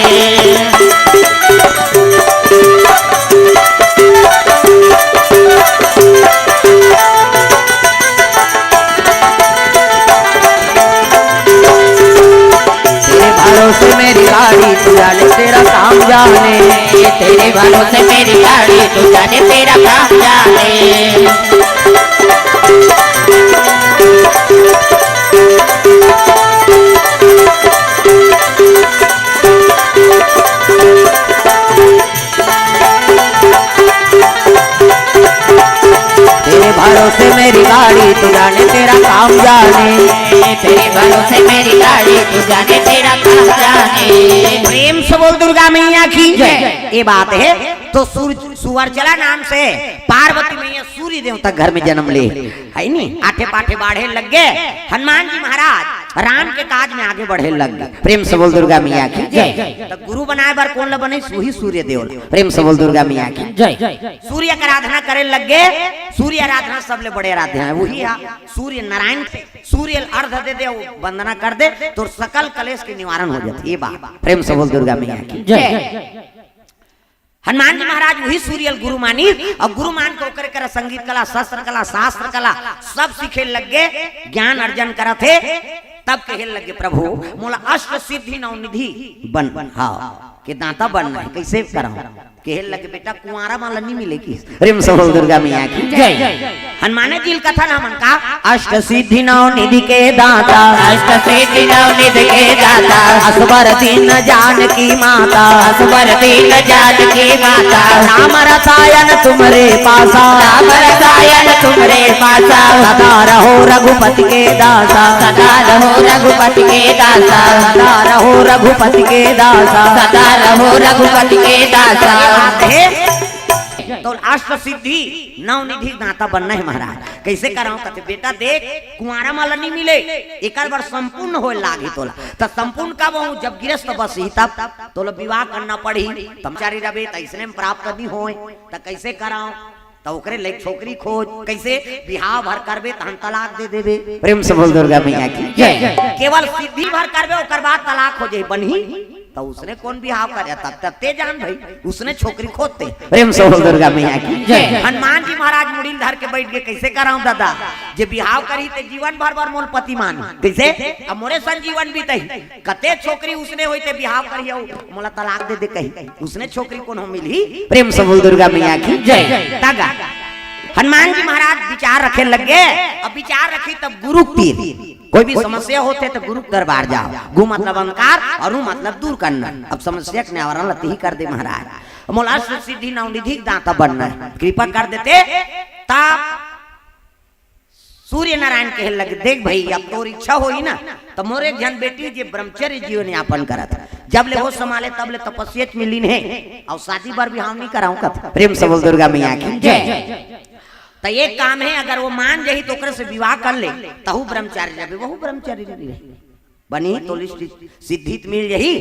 तेरे भरोसे मेरी गाड़ी, तू जाने तेरा काम जाने। तेरे भरोसे मेरी गाड़ी, तू जाने तेरा काम जाने। तेरे भरोसे मेरी गाड़ी, तू जाने तेरा काम जाने। तेरे भरोसे मेरी गाड़ी, तू जाने तेरा काम जाने। प्रेम से बोल दुर्गा मैया की जय। ये बात हे तो सूर-, सुअरचला नाम से पार्वती मैया सूर्य देवता घर में जनम ले, हे नी? आठे पाठे बाढ़े लग गे, हनुमान जी महाराज राम के काज में आगे बढ़े लग गे। प्रेम से बोल दुर्गा मैया की जय। जय। त गुरु बनाए बर कोन ल बने? उही सूर्य देव ल। प्रेम से बोल दुर्गा मैया की जय। सूर्य के आराधना करे लग गे। सूर्य आराधना सबले बड़े आराध्य हे, उही हे सूर्य नारायण। सूर्य ल अर्घ दे दे, वंदना कर दे, तोर सकल कलेश के निवारण हो जाथे। ये बात प्रेम से बोल दुर्गा मैया की जय। हनुमान जी महाराज उही सूर्य ल गुरु मानिस, अउ गुरु मान के ओकरे करा संगीत कला, शस्त्र कला, शास्त्र कला सब सीखे लग गे, ज्ञान अर्जन करत हे। तब कहे लग गे, "प्रभु, मोला अष्ट सिद्धि नौ निधि बन, हाँ, के दाता बनना हे, कइसे करंव?" कहे लग गे, "बेटा, कुंवारा मन ल नइ मिले।" कि प्रेम से बोल दुर्गा मैया की जय। हनुमाने जी ल कथन हमन का, अष्ट सिद्धि नौ निधि के दाता। अष्ट सिद्धि नौ निधि के दाता। असबर दीन जानकी माता। असबर दीन जानकी माता। नाम रसायन तुम्हरे पासा। नाम रसायन तुम्हरे पासा। सदा रहो रघुपति के दासा। सदा रहो रघुपति के दासा। सदा रहो रघुपति के दासा। सदा रहो रघुपति के दासा। हे, तो अष्ट सिद्धि नौ निधि दाता बनना हे महाराज। कइसे करंव? कथे, "बेटा देख, कुंवारा मन ल नइ मिले, एकर बर संपूर्ण होए लागही तोला।" त संपूर्ण कब होहूं? जब गृहस्थ बसही तब तोला विवाह करना पड़ही। तमचारी रबे त अइसने में प्राप्त नइ होए, त कइसे करंव? त ओकरे लइक छोकरी खोज। कइसे? बिहाव भर करबे तहन तलाक दे देबे। प्रेम से बोल दुर्गा मैया की जय। केवल सिद्धि भर करबे, ओकर बाद तलाक हो जाही, बनही? त उसने कोन बिहाव करे? तब तक ते जान भई, उसने छोकरी खोजते। प्रेम से बोल दुर्गा मैया की जय। हनुमान जी महाराज मुड़ी ल धर के बइठ गे, "कइसे करंव दादा? जे बिहाव करही ते जीवन भर बर मोल पति मानही। कइसे? अब मोरे संग जीवन बीतही। कते छोकरी उसने होही ते बिहाव करही अउ मोला तलाक दे दे कही। उसने छोकरी कोनो मिलही?" प्रेम से बोल दुर्गा मैया की जय। तगा हनुमान जी महाराज विचार रखे लग गे। अब विचार रखही तब गुरु तीर कोई भी समस्या होथे त गुरु के दरबार जाव। गु मतलब अंधकार अउ रु मतलब दूर करना। अब समस्या के निवारण ल तिही कर दे महाराज। मोला अष्ट सिद्धि नौ निधि के दाता बनना हे, कृपा कर देते। तब सूर्य नारायण कहे लगे, "देख भई, अब तोर इच्छा होही ना, त मोर एक झन बेटी जे ब्रह्मचर्य जीवन यापन करत हे, जब ले होश संभाले तब ले तपस्येच में लीन हे, अउ शादी बर बिहाव नहीं कराऊं कथे। प्रेम से बोल दुर्गा मैया की जय। त एक काम हे, अगर वो मान जाही त ओकरे से विवाह कर ले, तहू ब्रह्मचारी रहे, वहू ब्रह्मचारी रहे। बनी तो लिस्ट सिद्धित मिल जाही।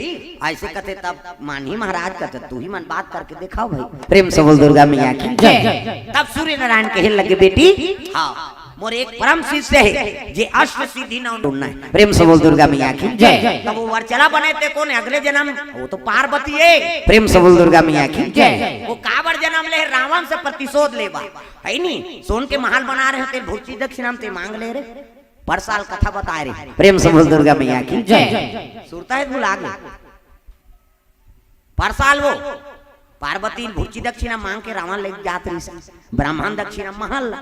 ऐसे कथे तब मानही महाराज कथे, तू ही मन बात करके देखाव भाई। प्रेम से बोल दुर्गा मैया की जय। तब सूर्य नारायण कहे लगे, बेटी, हाँ, मोर एक परम शिष्य हे, जे अष्ट सिद्धि नौ ढूंढना हे। प्रेम से बोल दुर्गा मैया की जय। तब वो वरचला बने ते कोन हे? अगले जन्म वो तो पार्वती हे। प्रेम से बोल दुर्गा मैया की जय। वो काबर जन्म ले? रावण से प्रतिशोध लेबा, हे नी? सोन के महल बना रहे ते, भुर्ची दक्षिणा म ते मांग ले रे। पर साल कथा बताए रे। प्रेम से बोल दुर्गा मैया की जय। सुरता हे भुला गे। पर साल वो पार्वती भुर्ची दक्षिणा मांग के रावण ले जात रहिस, ब्राह्मण दक्षिणा महल ला।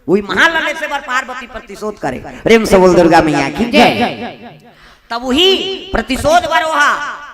वही महल ला लेसे बर पार्वती प्रतिशोध करे। प्रेम से बोल दुर्गा मैया की जय। तब वही प्रतिशोध बर ओहा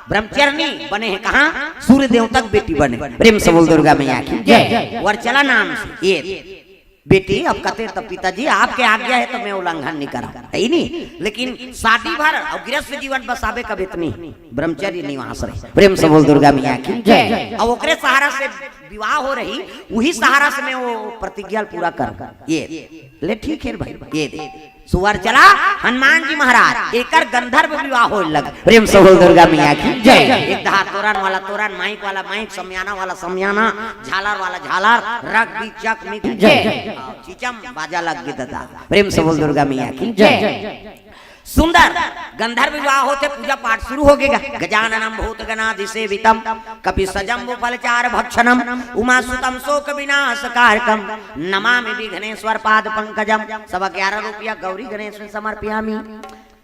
ब्रह्मचारिणी बने हे। कहाँ? सूर्य देवता के बेटी बने। प्रेम से बोल दुर्गा मैया की जय। वरचला नाम से ये बेटी। अब कथे त पिताजी, आपके आज्ञा हे त मैं उल्लंघन नहीं करंव, हे नी? लेकिन शादी भर अउ गृहस्थ जीवन बसाबे कब इतनी ब्रह्मचर्य निवास रहे। प्रेम से बोल दुर्गा मैया की जय। अउ ओकरे सहारा से विवाह हो रही, वही सहारा से मैं वो प्रतिज्ञा पूरा करंव। ये ले ठीक हे भाई, ये दे। सुवरचला हनुमान जी महाराज, एकर गंधर्व विवाह होय लगे। प्रेम से बोल दुर्गा मैया की जय। एक दहा तोरन वाला तोरन, माइक वाला माइक, समियाना वाला समियाना, झालर वाला झालर, रग बीचक मिक जय। हाँ, चिचम बाजा लग गे ददा। प्रेम से बोल दुर्गा मैया की जय। सुंदर गंधर्व विवाह होथे, पूजा पाठ शुरू हो गे। गजाननम भूत गणाधि सेवितम, कपि सजम्बु फलचार भक्षणम, उमा सुतम शोक विनाश कारकम, नमामि विघ्नेश्वर पाद पंकजम। सवा ग्यारह रुपया गौरी गणेश में समर्पयामी।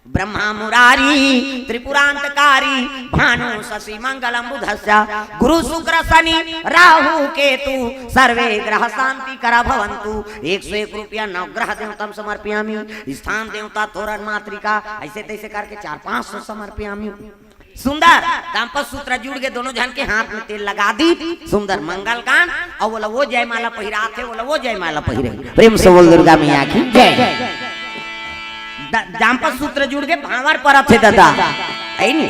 ब्रह्मा मुरारी त्रिपुरांतकारी, भानु शशि मंगलम बुधस्य, गुरु शुक्र शनि राहु केतु, सर्वे ग्रह शांति करा भवंतु। एक सौ एक रुपया नवग्रह देवतम समर्पयामी। स्थान देवता तोरण मातृका, ऐसे तैसे करके चार पांच सौ समर्पयामी। सुंदर दाम्पत्य सूत्र जुड़ गे, दोनों झन के हाथ में तेल लगा दी। सुंदर मंगल गान, अउ ओला वो जयमाला पहिरात हे, ओला वो जयमाला पहिरे। प्रेम से बोल दुर्गा मैया की जय। द-, दाम्पत्य सूत्र जुड़ गे, भांवर परत हे ददा, हे नी?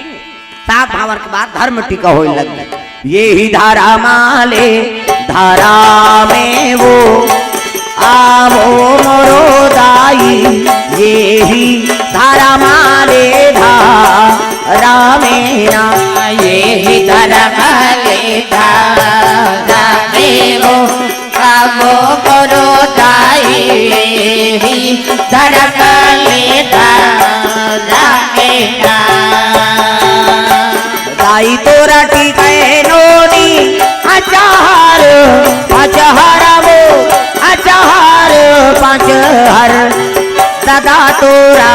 सात भांवर के बाद धर्म टीका होय लगे। ये ही धरा माले धरा में वो, आवो मोरो दाई, ये ही धरा माले धरा में ना। ये ही धरा माले धरा में वो, आवो मोरो दाई, ये ही धरा माले धरा में ना। दाई तोरा टीके नोनी, अचार पचहर वो, अचार पचहर, ददा तोरा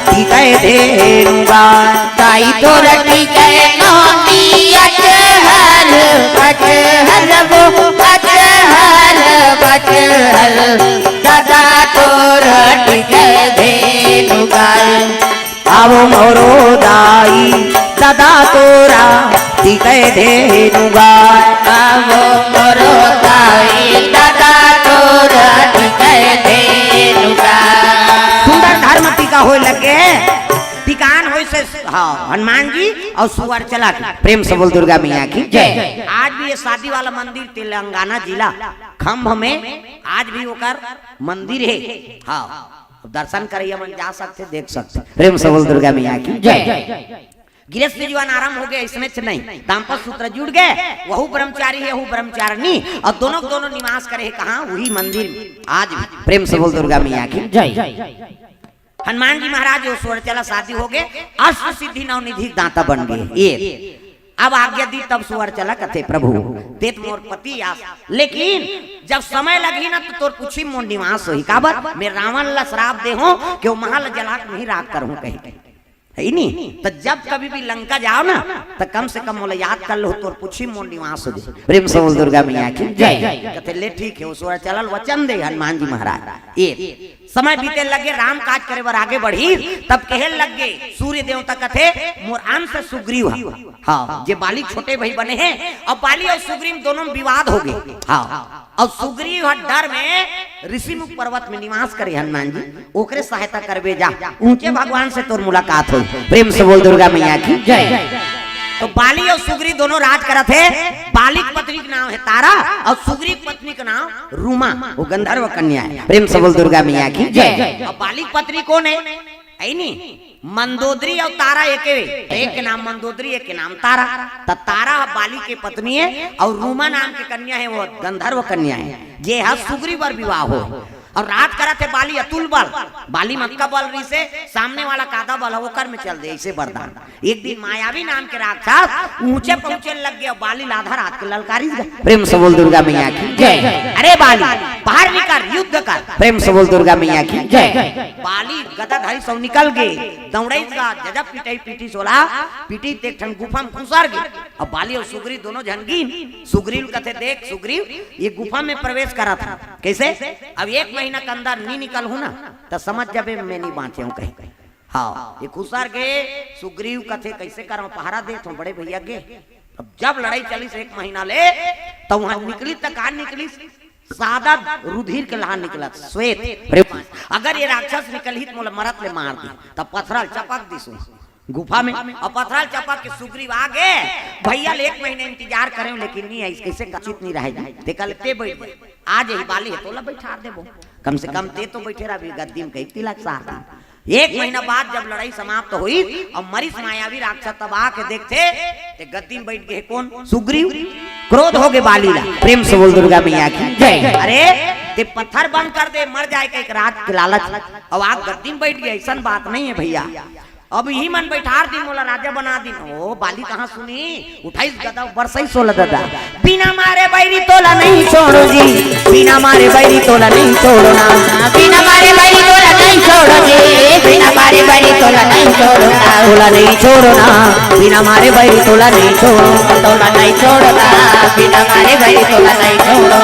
टीके धेनु गाय। दाई तोरा टीके नोनी, अचार पचहर वो, अचार पचहर, ददा तोरा टीके धेनु गाय। आवो मोरो दाई, ददा तोरा टीके धेनु गाय। आवो मोरो दाई, ददा तोरा टीके धेनु गाय। सुंदर धर्म टीका होय लगे। टीकान होय से, हाँ, हनुमान जी अउ सुवरचला के। प्रेम से बोल दुर्गा मैया की जय। आज भी ये शादी वाला मंदिर तेलंगाना जिला खंभ में आज भी ओकर मंदिर हे। हाँ, दर्शन करइया मन जा सकथे, देख सकथे। प्रेम से बोल दुर्गा मैया की जय। गृहस्थ जीवन आरंभ हो गे, अइसनेच नहीं, दाम्पत्य सूत्र जुड़ गे, वहू ब्रह्मचारी हे, वहू ब्रह्मचारिणी, अउ दोनों दोनों निवास करे हे कहाँ? वही मंदिर में। आज भी प्रेम से बोल दुर्गा मैया की जय। हनुमान जी महाराज वो सुवरचला शादी हो गे, अष्ट सिद्धि नवनिधि दाता बन गे। ये अब आज्ञा दी तब सुवरचला कथे, प्रभु, तें त मोर पति आस, लेकिन जब समय लगही ना त तोर कुछी मोर निवास होही। काबर? मैं रावण ला श्राप दे हूँ कि वो महल जला के वहीं राख करहूँ कही। हे नी? त जब कभी भी लंका जाव ना, त कम से कम मोला याद कर लो, तोर कुछी मोर निवास हो जाए। प्रेम से बोल दुर्गा मैया की जय। कथे, ले ठीक हे, वो सुवरचला ल वचन दे हनुमान जी महाराज। ये समय बीते लगे, राम काज करे बर आगे बढ़ी, तब कहे लग गे सूर्य देवता कथे, मोर अंश सुग्रीव ह। हाँ, जे बाली छोटे भाई बने हे, अब बाली अउ सुग्रीव दोनों में विवाद हो गे। हाँ, अउ सुग्रीव ह डर में ऋषिमुख पर्वत में निवास करे हनुमान जी, ओकरे सहायता करबे जा, ऊंचे भगवान से तोर मुलाकात हो। प्रेम से बोल दुर्गा मैया की जय। तो बाली अउ सुग्रीव दोनों राज करत हे। बाली के पत्नी के नाम हे तारा अउ सुग्रीव के पत्नी के नाम रूमा, वो गंधर्व कन्या हे। प्रेम से बोल दुर्गा मैया की जय। अब बाली के पत्नी कोन हे? हे नी, मंदोदरी अउ तारा एके हे। एक के नाम मंदोदरी, एक के नाम तारा। त तारा ह बाली के पत्नी हे अउ रूमा नाम के कन्या हे, वो गंधर्व कन्या हे, जे ह सुग्रीव बर विवाह होय। अउ राज करत हे बाली अतुल बल। बाली म अतका बल रहिसे, सामने वाला का आधा बल हे, ओकर में चल दे, अइसे वरदान। एक दिन मायावी नाम के राक्षस ऊंचे पहुंचे लग गे, बाली ल आधा रात के ललकारिस गा। प्रेम से बोल दुर्गा मैया की जय। अरे बाली, बाहर निकल, युद्ध कर। प्रेम से बोल दुर्गा मैया की जय। बाली गदा धरिस अउ निकल गे, दौड़इस गा, जब पिटई पीटिस ओला, पीटिस त एक ठन गुफा म खुसर गे। अब बाली अउ सुग्रीव दोनों झन गिन। सुग्रीव ल कथे, देख सुग्रीव, ये गुफा में प्रवेश करत हंव। कइसे? अब एक महीना के अंदर नी निकलहूं ना, त समझ जाबे मैं नी बांचे हंव कहे। हाँ, ये खुसर गे। सुग्रीव कथे, कइसे करंव, पहरा देत हंव बड़े भैया गे। अब जब लड़ई चलिस एक महीना ले, त उहां निकलिस त का निकलिस? सादा रुधिर के लहार निकलत, श्वेत। अगर ये राक्षस निकलही त मोला मरत ले मार दिही, त पथरा ल चपक दिस गुफा में। अब पथरा ल चपक के सुग्रीव आ गे, भैया ले एक महीना इंतजार करेंव, लेकिन नी आइस, कइसे का चित नी रहय जी। तेकर ले तें बइठ, आ जाही बाली हे तोला बइठार देबो, कम से कम तें तो बइठे रहबे गद्दी म, कहिके तिलक सार दिस। एक महीना बाद जब लड़ई समाप्त होइस अउ मरिस मायावी राक्षस, तब आके देखथे, ते गद्दी म बइठ गे हे कोन? सुग्रीव। क्रोध हो गे बाली ला। प्रेम से बोल दुर्गा मैया की जय। अरे, ते पत्थर बंद कर दे, मर जाय कहिके राज के लालच, अउ आप गद्दी म बइठ गे, अइसन बात नहीं हे भैया। अब इही मन बइठार दिन, मोला राजा बना दिन। ओ, बाली कहाँ सुनी? उठाइस गदा, बरसइस ओला ददा। बिना मारे बैरी तोला नहीं छोड़ो जी, बिना मारे बैरी तोला नहीं छोड़ो ना। बिना मारे बैरी तोला नहीं छोड़ो जी, बिना मारे बैरी तोला नहीं छोड़ो ना। तोला नहीं छोड़ो ना, बिना मारे बैरी तोला नहीं छोड़ो। तोला नहीं छोड़ो ना, बिना मारे बैरी तोला नहीं छोड़ो।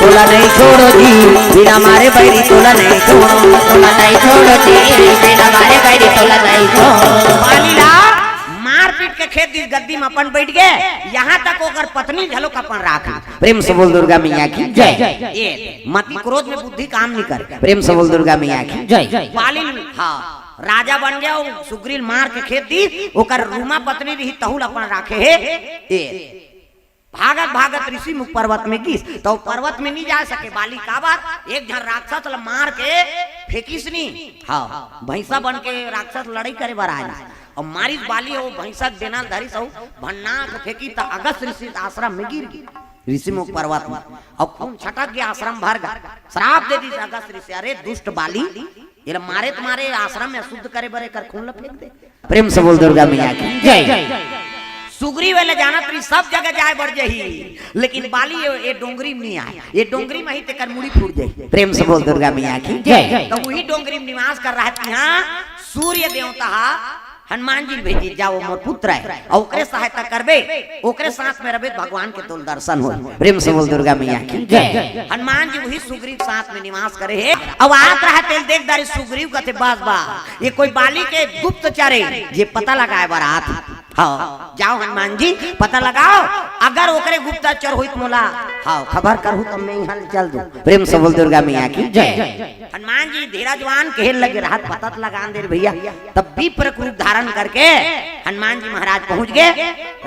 तोला नहीं छोड़ो जी, बिना मारे बैरी तोला नहीं छोड़ो। तोला नहीं छोड़ो जी, बिना मारे बैरी तोला नहीं छोड़ो। बाली ला मारपीट के खेद दिस, गद्दी म अपन बइठ गे। यहाँ तक ओकर पत्नी घलोक अपन राख। प्रेम से बोल दुर्गा मैया की जय। ये मति क्रोध में बुद्धि काम नहीं करे। प्रेम से बोल दुर्गा मैया की जय। बाली, हाँ, राजा बन गे अउ सुग्रीव मार के खेद दिस, ओकर रूमा पत्नी रहिस तहू ल अपन राखे हे। ये भागत भागत ऋषि मुख पर्वत में गिस, त ओ पर्वत में नी जा सके बाली, काबर? एक झन राक्षस ल मार के फेंकिस नी। हाँ, भैंसा बन के राक्षस लड़ई करे बर आय ना, अउ मारिस बाली, ओ भैंसा के डेना ल धरिस अउ भन्ना के फेंकिस त अगस्त ऋषि के आश्रम में गिर गे, ऋषि मुख पर्वत में। अउ खून छटक गे, आश्रम भर गे। श्राप दे दिस अगस्त ऋषि, अरे दुष्ट बाली, एला मारे त मारे, आश्रम में अशुद्ध करे बर एकर खून ल फेंक दे। प्रेम से बोल दुर्गा मैया की जय। सुग्रीव एला जानत रहिस सब जगह जाय बर जाही, लेकिन बाली ये, ये डोंगरी में नहीं आय, ये डोंगरी में ही तेकर मुड़ी फूट जाही। प्रेम से बोल दुर्गा मैया की जय। त उही डोंगरी में निवास कर रहा हे, तिहां सूर्य देवता ह हनुमान जी ल भेजिस, जाओ मोर पुत्र हे, अउ ओकरे सहायता करबे, ओकरे साथ में रहबे त भगवान के तोल दर्शन होय। प्रेम से बोल दुर्गा मैया की जय। हनुमान जी उही सुग्रीव के साथ में निवास करे हे, अउ आत रहा तेला देख डारिस सुग्रीव, कथे बस बा, ये कोई बाली के गुप्तचर हे, जे पता लगाय बर आत हे। हाँ, जाओ हनुमान जी, पता लगाओ, अगर ओकरे गुप्तचर होही त मोला, हाँ, खबर करहू त मैं इहां ले चल दूं। प्रेम से बोल दुर्गा मैया की जय। हनुमान जी धीरजवान, कहे लगे, रहत पता त लगान दे रे भैया। तब विप्र के रूप धारण करके हनुमान जी महाराज पहुंच गे।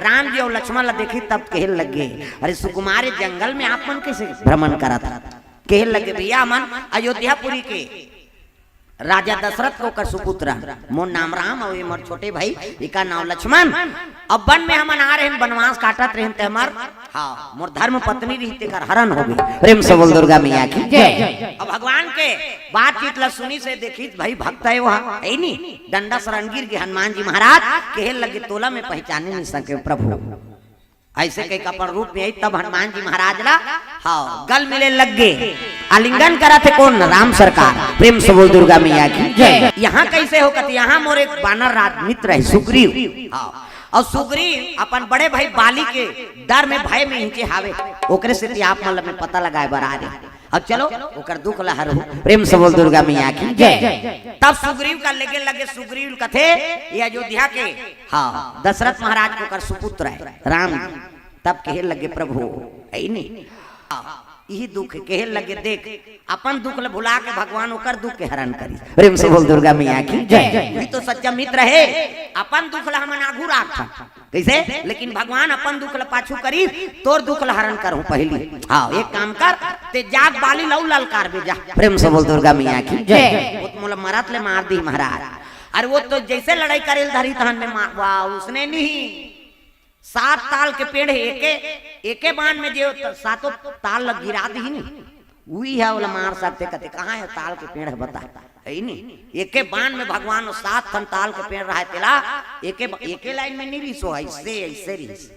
राम जी अउ लक्ष्मण ला देखिस तब कहे लगे, अरे सुकुमार, जंगल में आप मन कइसे भ्रमण करत हव? कहे लगे, भैया, हमन अयोध्यापुरी के राजा दशरथ के ओकर सुपुत्र, मोर नाम राम अउ ये मोर छोटे भाई, एकर नाम लक्ष्मण। अब वन में हमन आ रहेन, बनवास काटत रहेन, ते हमर, हाँ, मोर धर्म पत्नी रहिस, तेकर हरण हो गे। प्रेम से बोल दुर्गा मैया की जय। अब भगवान के बातचीत ला सुनिस हे, देखिस भाई भक्त हे वो, हे नी, डंडा सरन गिर गे। हनुमान जी महाराज कहे लगे, तोला मैं पहिचाने नहीं सकेंव प्रभु। अइसे कहिके अपन रूप में आइस, तब हनुमान जी महाराज ला, हाँ, गल मिले लग गे। आलिंगन करत हे कोन? राम सरकार। प्रेम से बोल दुर्गा मैया की जय। यहाँ कइसे हो? कथे, यहाँ मोर एक बानर राज मित्र हे सुग्रीव। हाँ, अउ सुग्रीव अपन बड़े भाई बाली के डर में, भय में इहिंचे हावे, ओकरे सेती आप मन ला मैं पता लगाय बर आय रहेंव। अब चलो, ओकर दुख ला हरहू। प्रेम से बोल दुर्गा मैया की जय। तब सुग्रीव कर लेगे लगे, सुग्रीव कथे, ये अयोध्या के, हाँ, दशरथ महाराज के ओकर सुपुत्र हे राम। तब कहे लगे, प्रभु, हे नी, हाँ, इही दुख हे। कहे लगे, देख, अपन दुख ल भुला के भगवान ओकर दुख के हरण करिस। प्रेम से बोल दुर्गा मैया की जय। वही तो सच्चा मित्र हे, अपन दुख ल हमन आघू राखथन। कइसे? लेकिन भगवान अपन दुख ल पाछू करिस, तोर दुख ल हरण करहूं पहिली। हाँ, एक काम कर, ते जाके बाली ल अउ ललकारबे जा। प्रेम से बोल दुर्गा मैया की जय। वो तो मोला मरत ले मार दिही महाराज। अरे वो तो जइसे लड़ई करे ल धरिस तहन में मार, वाह, उसने नहीं। सात ताल के पेड़ हे, एके, एके बाण में जे त-, सातों ताल ल गिरा दिही नी, उही ह ओला मार सकथे। कथे, कहाँ हे ताल के पेड़ हे, बता। हे नी, एके बाण में भगवान सात ठन ताल के पेड़ रहय तेला, एके ब-, एके लाइन में नहीं रिहिस, अइसे, अइसे रिहिस।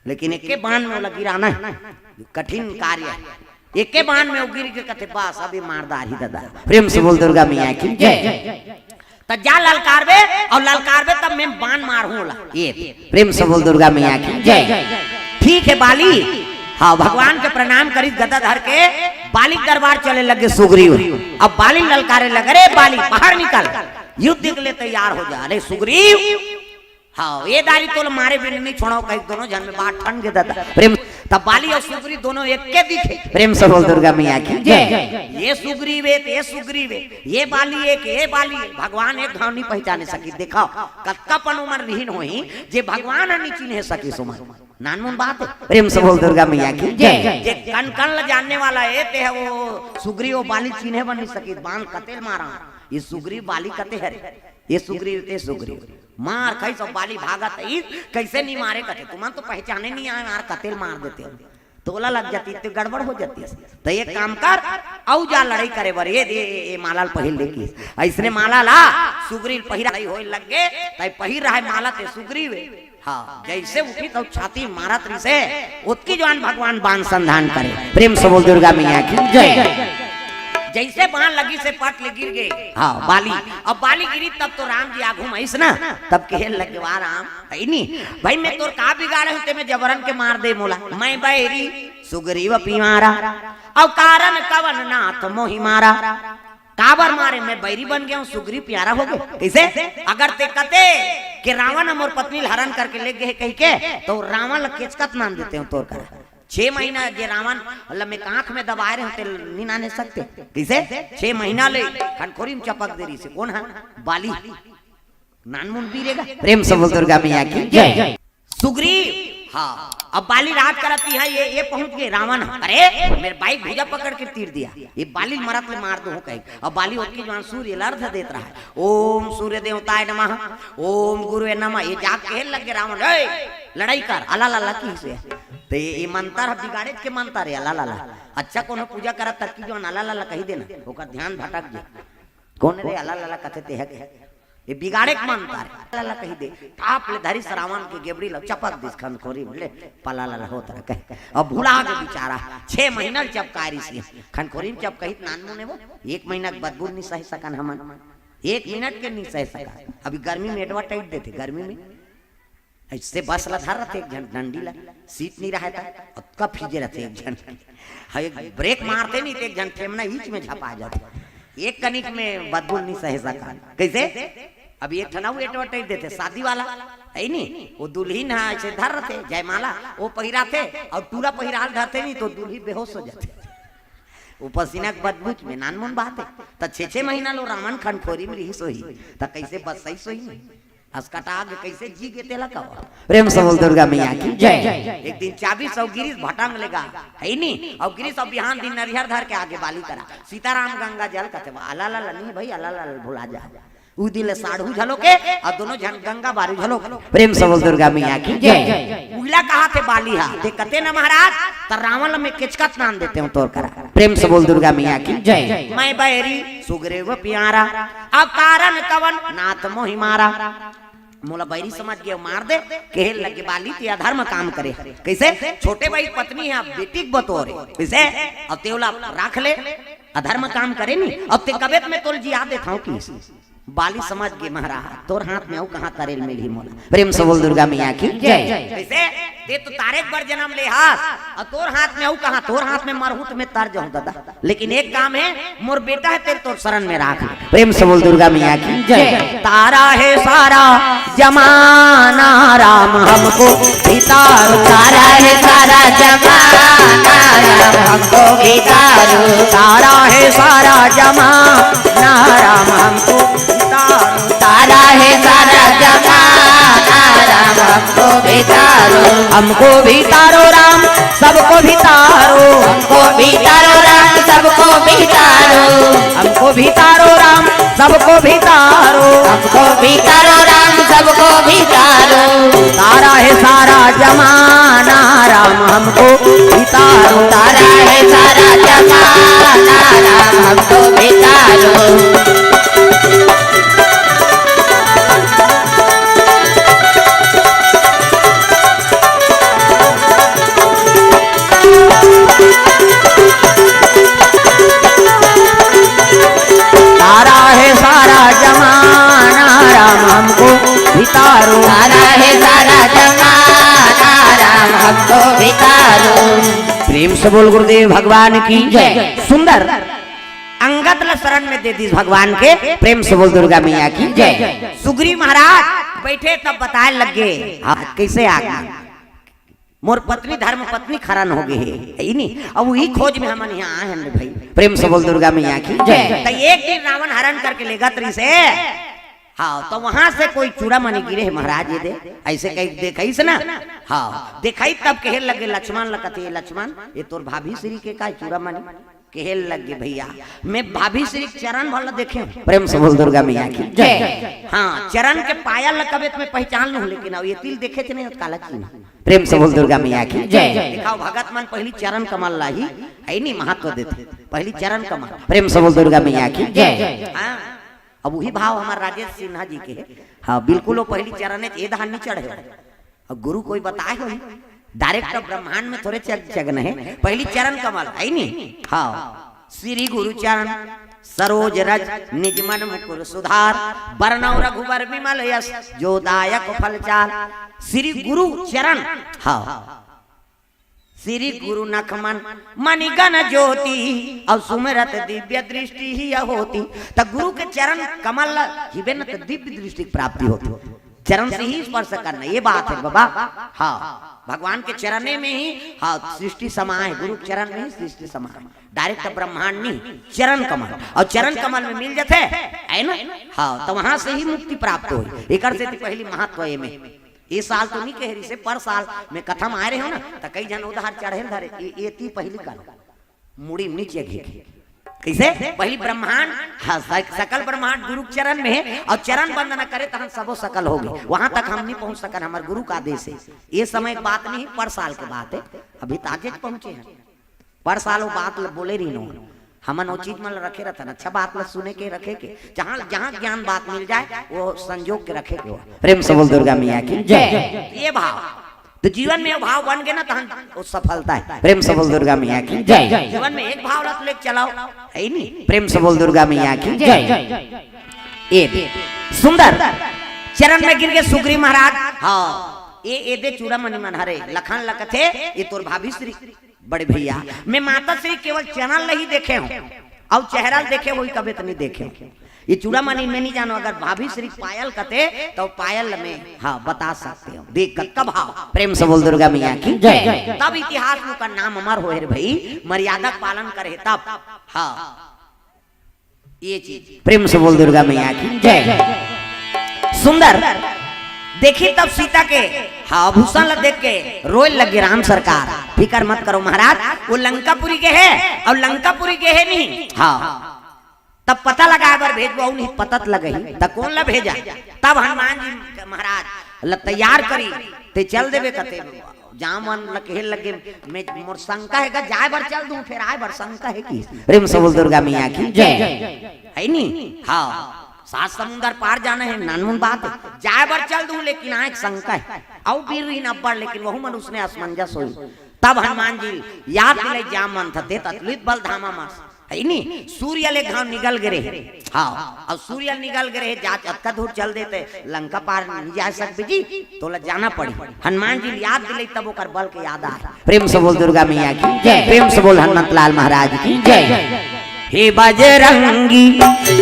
लेकिन एके बाण में ओला गिराना हे, कठिन कार्य हे। एके बाण में वो गिर के कथे, बस, अभी मार डारही दादा। प्रेम से बोल दुर्गा मैया की जय। त जा ललकारबे, अउ ललकारबे तब में बाण मारहूं ओला। ये, प्रेम से बोल दुर्गा मैया की जय। ठीक हे बाली, हाँ, भगवान के प्रणाम करिस गदा धर के, बाली के दरबार चले लगे सुग्रीव। अब बाली ललकारे लगे, रे बाली, बाहर निकल, युद्ध के लिए तैयार हो जा। अरे सुग्रीव, हाँ, ये दारी तोला मारे बिन नहीं छोड़व, कहिके दोनों झन में बात ठन गे दादा। प्रेम, तब बाली अउ सुग्रीव दोनों एके दिखे। प्रेम से बोल दुर्गा मैया की जय। ये सुग्रीव हे, ये सुग्रीव हे, ये बाली हे, ये बाली हे। भगवान एक घांव नहीं पहिचाने सकिस। देखव, कतका पन ओमन रिहिन होही, जे भगवान ह नहीं चिन्हे सकिस ओमन। नानमुन बात हे। प्रेम से बोल दुर्गा मैया की जय। जे कन कन ल जानने वाला हे, ते ह वो सुग्रीव बाली चिन्हे बर नहीं सकिस। बाण कते ल मारा, ये सुग्रीव बाली कते हरे, ये सुग्रीव, ते सुग्रीव। मार खाइस अउ बाली भागत हे, कइसे नहीं मारे कथे, तुमन तो पहिचाने नहीं आय, मार कते ल मार देतेव। तोला लग जातिस त गड़बड़ हो जातिस। त एक काम कर, अउ जा लड़ई करे बर, ये दे, ये, ये माला ल पहिर ले किहिस। अइसने माला ला सुग्रीव पहिरा, लड़ई होय लग गे, तइ पहिर रहय माला ते सुग्रीव। हाँ, जइसे उठिस त छाती मारत रिहिसे, ओतकी जुवार भगवान बाण संधान करे। प्रेम से बोल दुर्गा मैया की जय। जइसे बाण लगिस से पट ले गिर गे। हाँ, बाली। अब बाली गिरिस तब तो राम जी आघू म आइस ना, तब कहे लगे, वाह राम, हे नी, भाई मैं तोर का बिगाड़े हंव, ते में जबरन के मार दे मोला। मैं बैरी सुग्रीव प्यारा, अउ कारण कवन नाथ मोहि मारा। काबर मारे, मैं बैरी बन गे हंव, सुग्रीव प्यारा हो गे। कइसे? अगर ते कते के रावण ह मोर पत्नी ल हरण करके ले गे हे कहिके, त रावण ल केचकत नान देतेंव तोर करा। छे महीना जे रावण ल मैं कांख में दबाय रहेंव, ते ल नी नाने सकते। कइसे? छे महीना ले खनखोरी म चपक दे रिहिसे। कोन ह? बाली। नानमुन बीरेगा। प्रेम से बोल दुर्गा मैया की जय। सुग्रीव, हाँ, अब बाली राज करत हे, ये, ये पहुंच गे रावण। अरे, मेरे भाई भुजा पकड़ के तीर दिया, ये बाली ल मरत ले मार दूं कहिके। अब बाली ओतकी जुवार सूर्य ल अर्घ देत रहय, ओम सूर्य देवताय नमः, ओम गुरुवे नमः। ये जाके कहे लग गे रावण, ए, लड़ई कर, अला लला किहिसे। त ये, ये मंतर ह बिगाड़ेच के मंतर हे, अला लला। अच्छा, कोनो पूजा करत तब की जुवार अला लला कहि देना, ओकर ध्यान भटक जाय। कोन रे अला लला कथे ते ह? ये बिगाड़े के मंतर हे। अला लला कहि दे, टाप ले धरिस रावण के गेबड़ी ल, चपक दिस खनखोरी म, ले, पला लला होत रहे कहे। अब भुला गे बिचारा, छे महीना ल चपकाय रिहिसे। खनखोरी म चपकही त नानमुन हे वो, एक महीना के बदबू ल नी सहे सकन हमन, एक मिनट के नी सहे सकन। अभी गर्मी में एडवर्टाइज देथे, गर्मी में अइसे बस ल धर रथे एक झन डंडी ल, सीट नी रहय त, अतका फिजे रथे एक झन। हाँ, एक ब्रेक मारथे नी त एक झन ठेमना ईच में झपा जाथे। एक कनिक में बदबू ल नी सहे सकन। कइसे? अभी एक ठन अउ एडवर्टाइज देथे, शादी वाला, हे नी? वो दुल्हिन ह अइसे धर रथे, जयमाला, वो पहिराथे, अउ टूरा पहिराल धरथे नी, त दुल्ही बेहोश हो जाथे। वो पसीना के बदबू में नानमुन बात हे। त छे छे महीना ले रावण खनखोरी म रिहिस होही, त कइसे बसाइस होही? असकटा गे कइसे जी गे तेला कहो। प्रेम से बोल दुर्गा मैया की जय। एक दिन चाबिस अउ गिरिस भटंग ले गा, हे नी? अउ गिरिस अउ बिहान दिन नरिहर धर के आगे बाली करा। सीताराम गंगा जल कथे, अला लला नी भाई, अला लला भुला जा। उ दिन ले साढ़ू घलो के, अउ दोनों झन गंगा बारी घलो के। प्रेम से बोल दुर्गा मैया की जय। उहिला कहाथे बाली हा, ते कथे न महाराज, त रावण ल मैं केचकत नान देतेंव तोर करा। प्रेम से बोल दुर्गा मैया की जय। मैं बैरी सुग्रीव प्यारा, अब कारण कवन नाथ मोहि मारा। मोला बैरी समझ गे, मार दे, कहे लगे बाली, ते अधर्म काम करे। कइसे? छोटे भाई पत्नी हे, बेटी के बतोरे। कइसे? अब ते ओला राख ले, अधर्म काम करे नी। अब ते कबे त मैं तोला जिया देथंव किहिस। बाली समझ गे, महाराज, तोर हाथ में अउ कहाँ तरेल मिलही मोला। प्रेम से बोल दुर्गा मैया की जय। कइसे? ते तो तारे बर जन्म ले हस, अउ तोर हाथ में अउ कहाँ, तोर हाथ में मरहूँ त मैं तर जाहूँ दादा। लेकिन एक काम हे, मोर बेटा हे, तेला तोर शरण में राख। प्रेम से बोल दुर्गा मैया की जय। जय। तारा है सारा जमाना राम हमको भी तारो। तारा है सारा जमाना राम हमको भी तारो। तारा है सारा जमाना राम हमको भी तारो। तारा है सारा जमाना राम हमको भी तारो। हमको भी तारो राम, सबको भी तारो। हमको भी तारो राम, सबको भी तारो। हमको भी तारो राम, सबको भी तारो। हमको भी तारो राम, सबको भी तारो। तारा है सारा जमाना राम हमको भी तारो। तारा है सारा जमाना राम हमको भी तारो। तारा है सारा जमाना राम हमको भी तारो। तारा है सारा जमाना राम हमको भी तारो। प्रेम से बोल गुरुदेव भगवान की जय। सुंदर अंगद ल शरण में दे दिस भगवान के। प्रेम से बोल दुर्गा मैया की जय। सुग्रीव महाराज बैठे तब बताए लग गे, हाँ, कैसे आ गए। मोर पत्नी धर्म पत्नी खरन हो गए हे, हे नी? अब वही खोज में हमन यहाँ आए हन रे भाई। प्रेम से बोल दुर्गा मैया की जय। त एक दिन रावण हरण करके लेगत रहिसे। हाँ, त वहां से कोई चूड़ामणि गिरे हे महाराज, ये दे, ऐसे कही देखाइस ना। हाँ, देखाई तब कहे लगे लक्ष्मण ल कथे, "लक्ष्मण, ये तोर भाभी श्री के का चूड़ामणि?" कहे लग गे, "भैया, मैं भाभी श्री के चरण भर ल देखे हूँ।" प्रेम से बोल दुर्गा मैया की जय। हाँ, चरण के पायल ल कबे त मैं पहचान लूँ, लेकिन अब ये तिल देखे च नहीं, काला चिन्ह। प्रेम से बोल दुर्गा मैया की जय। दिखाओ भगत मन पहली चरण कमल ला ही, हे नी, महत्व देथे। पहली चरण कमल। प्रेम से बोल दुर्गा मैया की जय। हाँ, अब वही भाव हमार राजेश सिन्हा जी के हे। हाँ, बिल्कुल वो पहली चरण हे, ए दहान नहीं चढ़े। अब गुरु कोई बताए होही, direct ब्रह्मांड में थोड़े चग-, चगन हे, पहली चरण कमल, हे नी? हाँ, श्री गुरु चरण सरोज रज निज मन मुकुर सुधार, बरनउँ रघुबर विमल यश जो दायक फल चार। श्री गुरु चरण, हाँ, श्री गुरु नख मन मणिगण ज्योति, अउ सुमिरत दिव्य दृष्टि ही होती। त गुरु के चरण कमल ल हिबे न त दिव्य दृष्टि की प्राप्ति होती। चरण से ही स्पर्श करना, ये बात है बाबा। हाँ, भगवान के चरणे में ही, हाँ, सृष्टि समाए, गुरु के चरण में ही सृष्टि समाए। Direct ब्रह्मांड नहीं, चरण कमल, अउ चरण कमल में मिल जाथे, हे ना? हाँ, त वहां से ही मुक्ति प्राप्त होई। एकर से पहली महत्व ये में, ये साल तो नहीं कहे रहिसे, पर साल में कथा में आए रहे हो ना, त कई झन उधार चढ़े ल धरे, ये, ये ती पहली कर मुड़ी नीचे घी। कैसे? पहली ब्रह्मांड, हाँ, सक-, सकल ब्रह्मांड गुरु के चरण में हे, अउ चरण वंदना करे तहन सबो सकल हो गए। वहां तक हम नहीं पहुंच सकन, हमार गुरु का आदेश हे। ये समय के बात नहीं, पर साल के बात हे, अभी ताजे पहुंचे हैं। पर साल वो बात ल-, बोले रही नो, हमन वो चीज मन ल रखे रहथन, अच्छा बात ल सुने के, रखे के, जहाँ, जहाँ ज्ञान बात मिल जाए, वो संजोग के रखे के हो। प्रेम से बोल दुर्गा मैया की जय। ये भाव तो जीवन में भाव बन गए ना, तहन वो सफलता है। प्रेम से बोल दुर्गा मैया की जय। जीवन में एक भाव रख ले चलाओ, हे नी? प्रेम से बोल दुर्गा मैया की जय। ये दे, सुंदर चरण में गिर गए सुग्रीव महाराज। हाँ, ये, ये दे चूड़ामणि मन हरे, लखन ल कथे, ये तोर भाभी श्री, बड़े भैया, मैं माता श्री केवल चरण ल ही देखे हूँ, अउ चेहरा ल देखे होही कबे त नहीं देखे हूँ। ये चूड़ामणि मैं नहीं जानो, अगर भाभी श्री पायल कथे तो पायल में, हाँ, बता सकते हो। देख कतका भाव। प्रेम से बोल दुर्गा मैया की जय। तब इतिहास में ओकर नाम अमर होहे रे भाई, मर्यादा के पालन करे तब। हाँ, ये चीज प्रेम से बोल दुर्गा मैया की जय। सुंदर देखी तब सीता के, हाँ, आभूषण ला देख के रोए लगे राम सरकार। फिकर मत करो महाराज, वो लंकापुरी के हे अउ लंकापुरी के हे नहीं। हाँ, तब पता लगाए बर भेजबो, अउ नहीं पता त लगही, त कोन ला भेजा? तब हनुमान जी महाराज ला तैयार करी, ते चल देबे कते, जामन ल कहे लगे, मैं, मोर शंका हे गा, जाए बर चल दूं, फिर आए बर शंका हे कि? प्रेम से बोल दुर्गा मैया की जय। हे नी? हाँ, सात समुंदर पार जाना हे, नानमुन बात हे, जाए बर चल दूं, लेकिन आए के शंका हे, अउ वीर रहिन अब्बड़, लेकिन वहू मन उसने असमंजस होई। तब हनुमान जी याद दिलाई, जामंत ते ततलित बल धामा मस, अइ नी, सूर्य ले घांव निकल गे रहे। हाँ, अउ सूर्य निकल गे रहे, जा अतका दूर चल देते, लंका पार नहीं जा सकबे जी, तोला जाना पड़ी। हनुमान जी याद दिले तब ओकर बल के याद आ। प्रेम से बोल दुर्गा मैया की जय। प्रेम से बोल हनुमंत लाल महाराज की जय। हे बजरंगी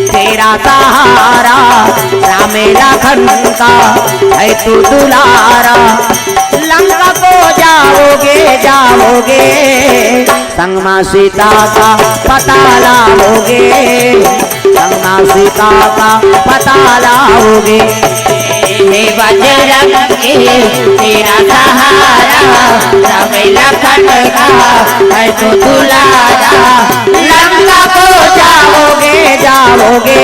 तेरा सहारा, राम लखन का है तू दुलारा। लंका को जाओगे, जाओगे, संग माँ सीता का पता लाओगे, संग माँ सीता का पता लाओगे। हे बजरंगी तेरा सहारा, राम लखन का है तू दुलारा। लंका को जाओगे, जाओगे,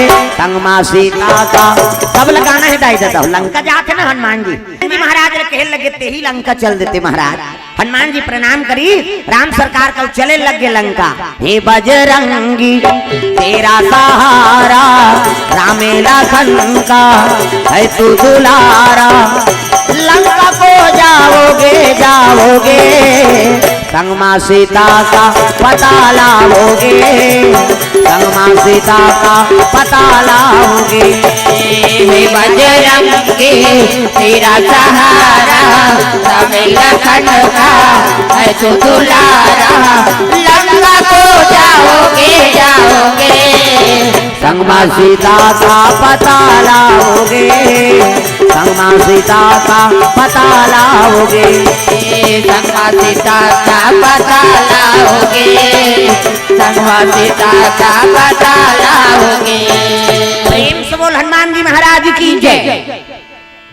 संग माँ सीता का। सब लगाना है दाई दादा, लंका जाते ना हनुमान जी, महाराज रे कहे लगे, "तेही लंका चल देते महाराज।" हनुमान जी प्रणाम करी, राम सरकार का चले लग गे लंका। हे बजरंगी तेरा सहारा, राम लखन का है तू दुलारा। लंका को जाओगे, जाओगे, संग माँ सीता का पता लाओगे, संग माँ सीता का पता लाओगे। हे बजरंगी तेरा सहारा, सब लखन का है तू दुलारा। लंका को जाओगे, जाओगे, संग माँ सीता का पता लाओगे, संग माँ सीता का पता लाओगे। संग माँ सीता का पता लाओगे, संग माँ सीता का पता लाओगे। प्रेम से बोल हनुमान जी महाराज की जय।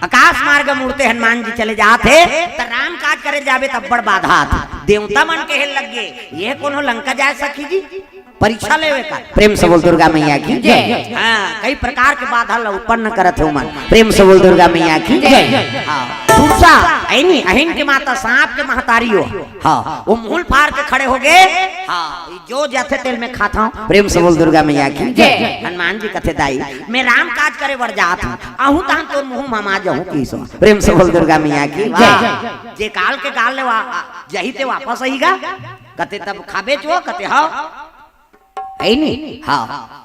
आकाश मार्ग मुड़ते हनुमान जी चले जात हे, त राम काज करे जाबे त बड़ बाधा आथे। देवता मन कहे लग गे, "ये कोनो लंका जाय सखी जी?" परीक्षा लेवे का। प्रेम से बोल दुर्गा मैया की जय। हाँ, कई प्रकार के बाधा ला उत्पन्न करत हे मन। प्रेम से बोल दुर्गा मैया की जय। हाँ, सुरसा, अइनी, अहिन के माता, सांप के महतारी हो। हाँ, वो मुहूं ल फार के खड़े हो गे। हाँ, जो जाथे तेल में खाता हूँ। प्रेम से बोल दुर्गा मैया की जय। हनुमान जी कथे, "दाई, मैं राम काज करे बर जात हूँ, आहूँ तहन तोर मुहूं म आ जाहूँ किसो।" प्रेम से बोल दुर्गा मैया की जय। जे काल के काल ले वा-, जही ते वापस अही गा। कथे, "तब खाबे चो?" कथे, "हाँ।" है नी? हाँ।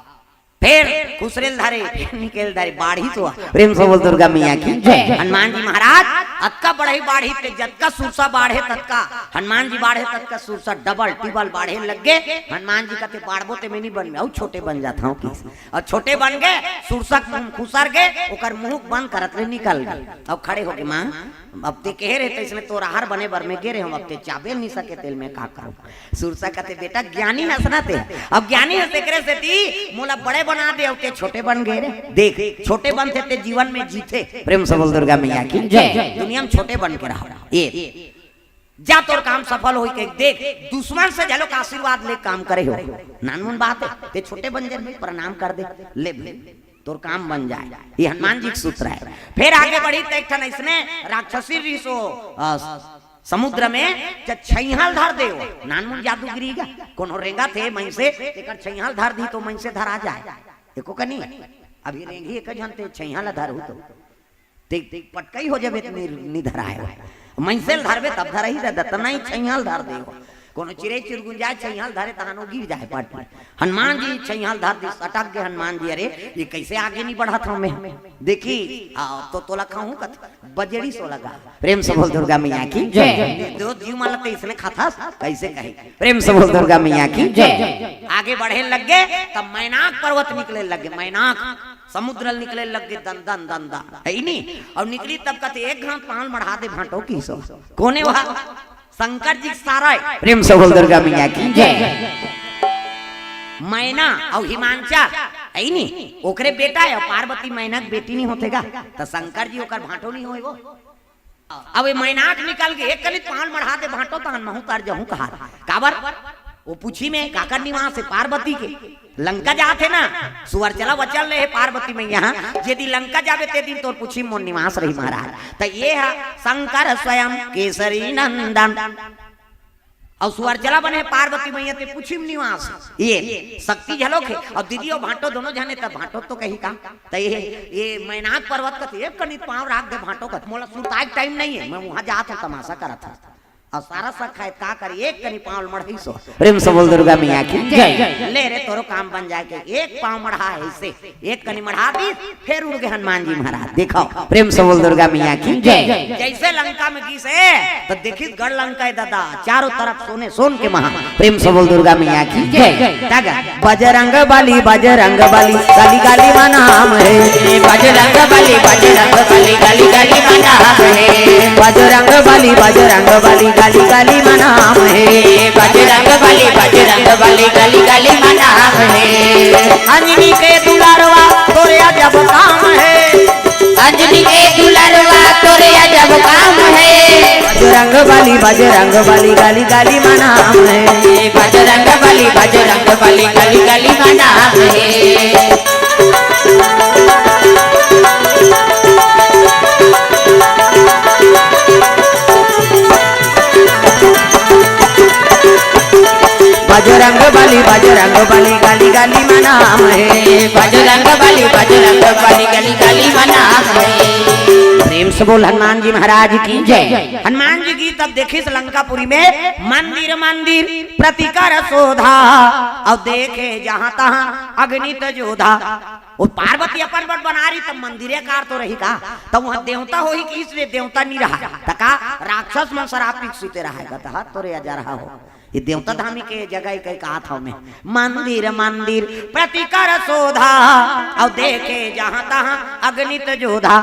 फेर खुसरेल धरे, फेर निकेल धरे, बाढ़ी तो। प्रेम से बोल दुर्गा मैया की जय। हनुमान जी महाराज, अतका बढ़ई बाढ़ी ते जतका सुरसा बाढ़े ततका, हनुमान जी बाढ़े ततका सुरसा डबल टिबल बाढ़े लग गे। हनुमान जी कथे, "बाढ़बो ते मैं नहीं बन, अउ छोटे बन जात हूँ।" अउ छोटे बन गे, सुरसा खुसर गे, ओकर मुंह बंद करत ले निकल गे। अउ खड़े हो गे, "माँ, अब ते कहे रहे, त इसमें तोर आहार बने बर में गे रहे हूँ, अब ते चाबे नहीं सके तेल में का करूँ?" सुरसा कथे, "बेटा, ज्ञानी हस ना ते, अब ज्ञानी हस, एकरे सेती मोला बड़े बना दे, अउ ते छोटे बन गे रे। देख, छोटे बनथे ते जीवन में जीथे।" प्रेम से बोल दुर्गा मैया की जय। दुनिया में छोटे बन के रहो। ये जा, तोर काम सफल होई के देख, दुश्मन से घलोक आशीर्वाद ले काम करे हो। नानमुन बात हे, ते छोटे बन जाबे, प्रणाम कर दे, ले भाई, तोर काम बन जाय। ये हनुमान जी के सूत्र हे। फेर आगे बढ़ी त एक ठन अइसने राक्षसी रिहिस ओ, अ, समुद्र में च-, छइहां ल धर दे ओ। नानमुन जादूगिरी गा, कोनो रेंगथे मइनसे, तेकर छइहां ल धर दी तो मइनसे धरा जाय। एको कनी, अभी रेंगही एक झन ते छइहां ल धरहू तो। ते, ते पटकई हो जाबे त नि-, नि धराय। मइनसे ल धरबे तब धरही दादा, त नहीं छइहां ल धर दे ओ। कोनो चिरई चिरगुन जाय, छइहां ल धरे तहान ओ गिर जाय पट। हनुमान जी छइहां ल धर दिस, अटक गे हनुमान जी, "अरे, ये कइसे आगे नहीं बढ़त हवं मैं?" देखी, हाँ, तो तोला खाहूं कथे, बजड़ी सो लगा। प्रेम से बोल दुर्गा मैया की जय। दो जीव मन ल ते इसने खाथस, कइसे कही? प्रेम से बोल दुर्गा मैया की जय। आगे बढ़े लग गे, तब मैनाक पर्वत निकले लग गे, मैनाक। समुद्र ल निकले लग गे, दन दन दन दन, है नी? अउ निकली तब कथे, "एक घांव पांव ल मढ़ा दे भांटो किसो।" कोने वहा? शंकर जी के सारा हे। प्रेम से बोल दुर्गा मैया की जय। मैना अउ हिमांचल, है नी? ओकरे बेटा हे, अउ पार्वती मैना के बेटी नहीं होथे गा, त शंकर जी ओकर भांटो नहीं होय वो। अब ये मैनाक निकल गे, एक कनिक पांव ल मढ़ा दे भांटो, तहन महूं तर जहूं कहा। काबर? वो पूछी में काकर निवास हे? पार्वती के। लंका जात हे ना, सुअर चला वचन ले हे पार्वती मैया, "जे दिन लंका जाबे ते दिन तोर पूछी मोर निवास रही महाराज।" त ये ह शंकर स्वयं केसरी नंदन। अउ सुअर चला बने हे पार्वती मैया ते पूछी में निवास। ये शक्ति घलोक हे। अउ दीदी अउ भांटो दोनों झने त भांटो तो कही का। त ये, ये मैनाक पर्वत कथे, "एक कनिक पांव राख दे भांटो कथे, मोला सुरताय के टाइम नहीं हे, मैं वहां जात हूं, तमाशा करत हूं।" अउ सारा सखायत का करी, एक कनी पाँव ल मढ़ाइस ओ। प्रेम से बोल दुर्गा मैया की जय। ले रे, तोरो काम बन जाय के। एक पाँव मढ़ा हे अइसे, एक कनी मढ़ा दिस, फेर उड़ गे हनुमान जी महाराज। देखव, प्रेम से बोल दुर्गा मैया की जय। जइसे लंका में गिस हे, त देखिस गढ़ लंका हे दादा, चारों तरफ सोने सोन के महा। प्रेम से बोल दुर्गा मैया की जय। तगा, बजरंग बली, बजरंग बली, गली गली मा नाम हे। बजरंग बली, बजरंग बली, गली गली मा नाम हे। बजरंग बली, बजरंग बली, गली गली मा नाम हे। बजरंग बली, बजरंग बली, गली गली मा नाम हे। अंजनी के दुलारवा तोरे अजब काम हे। अंजनी के दुलारवा तोरे अजब काम हे। बजरंग बली, बजरंग बली, गली गली मा नाम हे। बजरंग बली, बजरंग बली, गली गली मा नाम हे। बजरंग बली, बजरंग बली, गली गली मा नाम हे। बजरंग बली, बजरंग बली, गली गली मा नाम हे। प्रेम से बोल हनुमान जी महाराज की जय। हनुमान जी गिस तब देखिस लंकापुरी में मंदिर मंदिर प्रति कर शोधा, अउ देखे जहाँ तहाँ अगणित जोधा। ओ पार्वती अपन बर बना रही, त मंदिरे कार तो रही का? त उहाँ देवता होही कि इसलिए देवता नइ रहय। त का राक्षस मन सराप पी के सुते रहय का? त हद तोरे अजरहा हो। ये देवता धामी के जगह कहि कहात हँव मैं। मंदिर मंदिर प्रति कर शोधा, अउ देखे जहाँ तहाँ अगणित जोधा।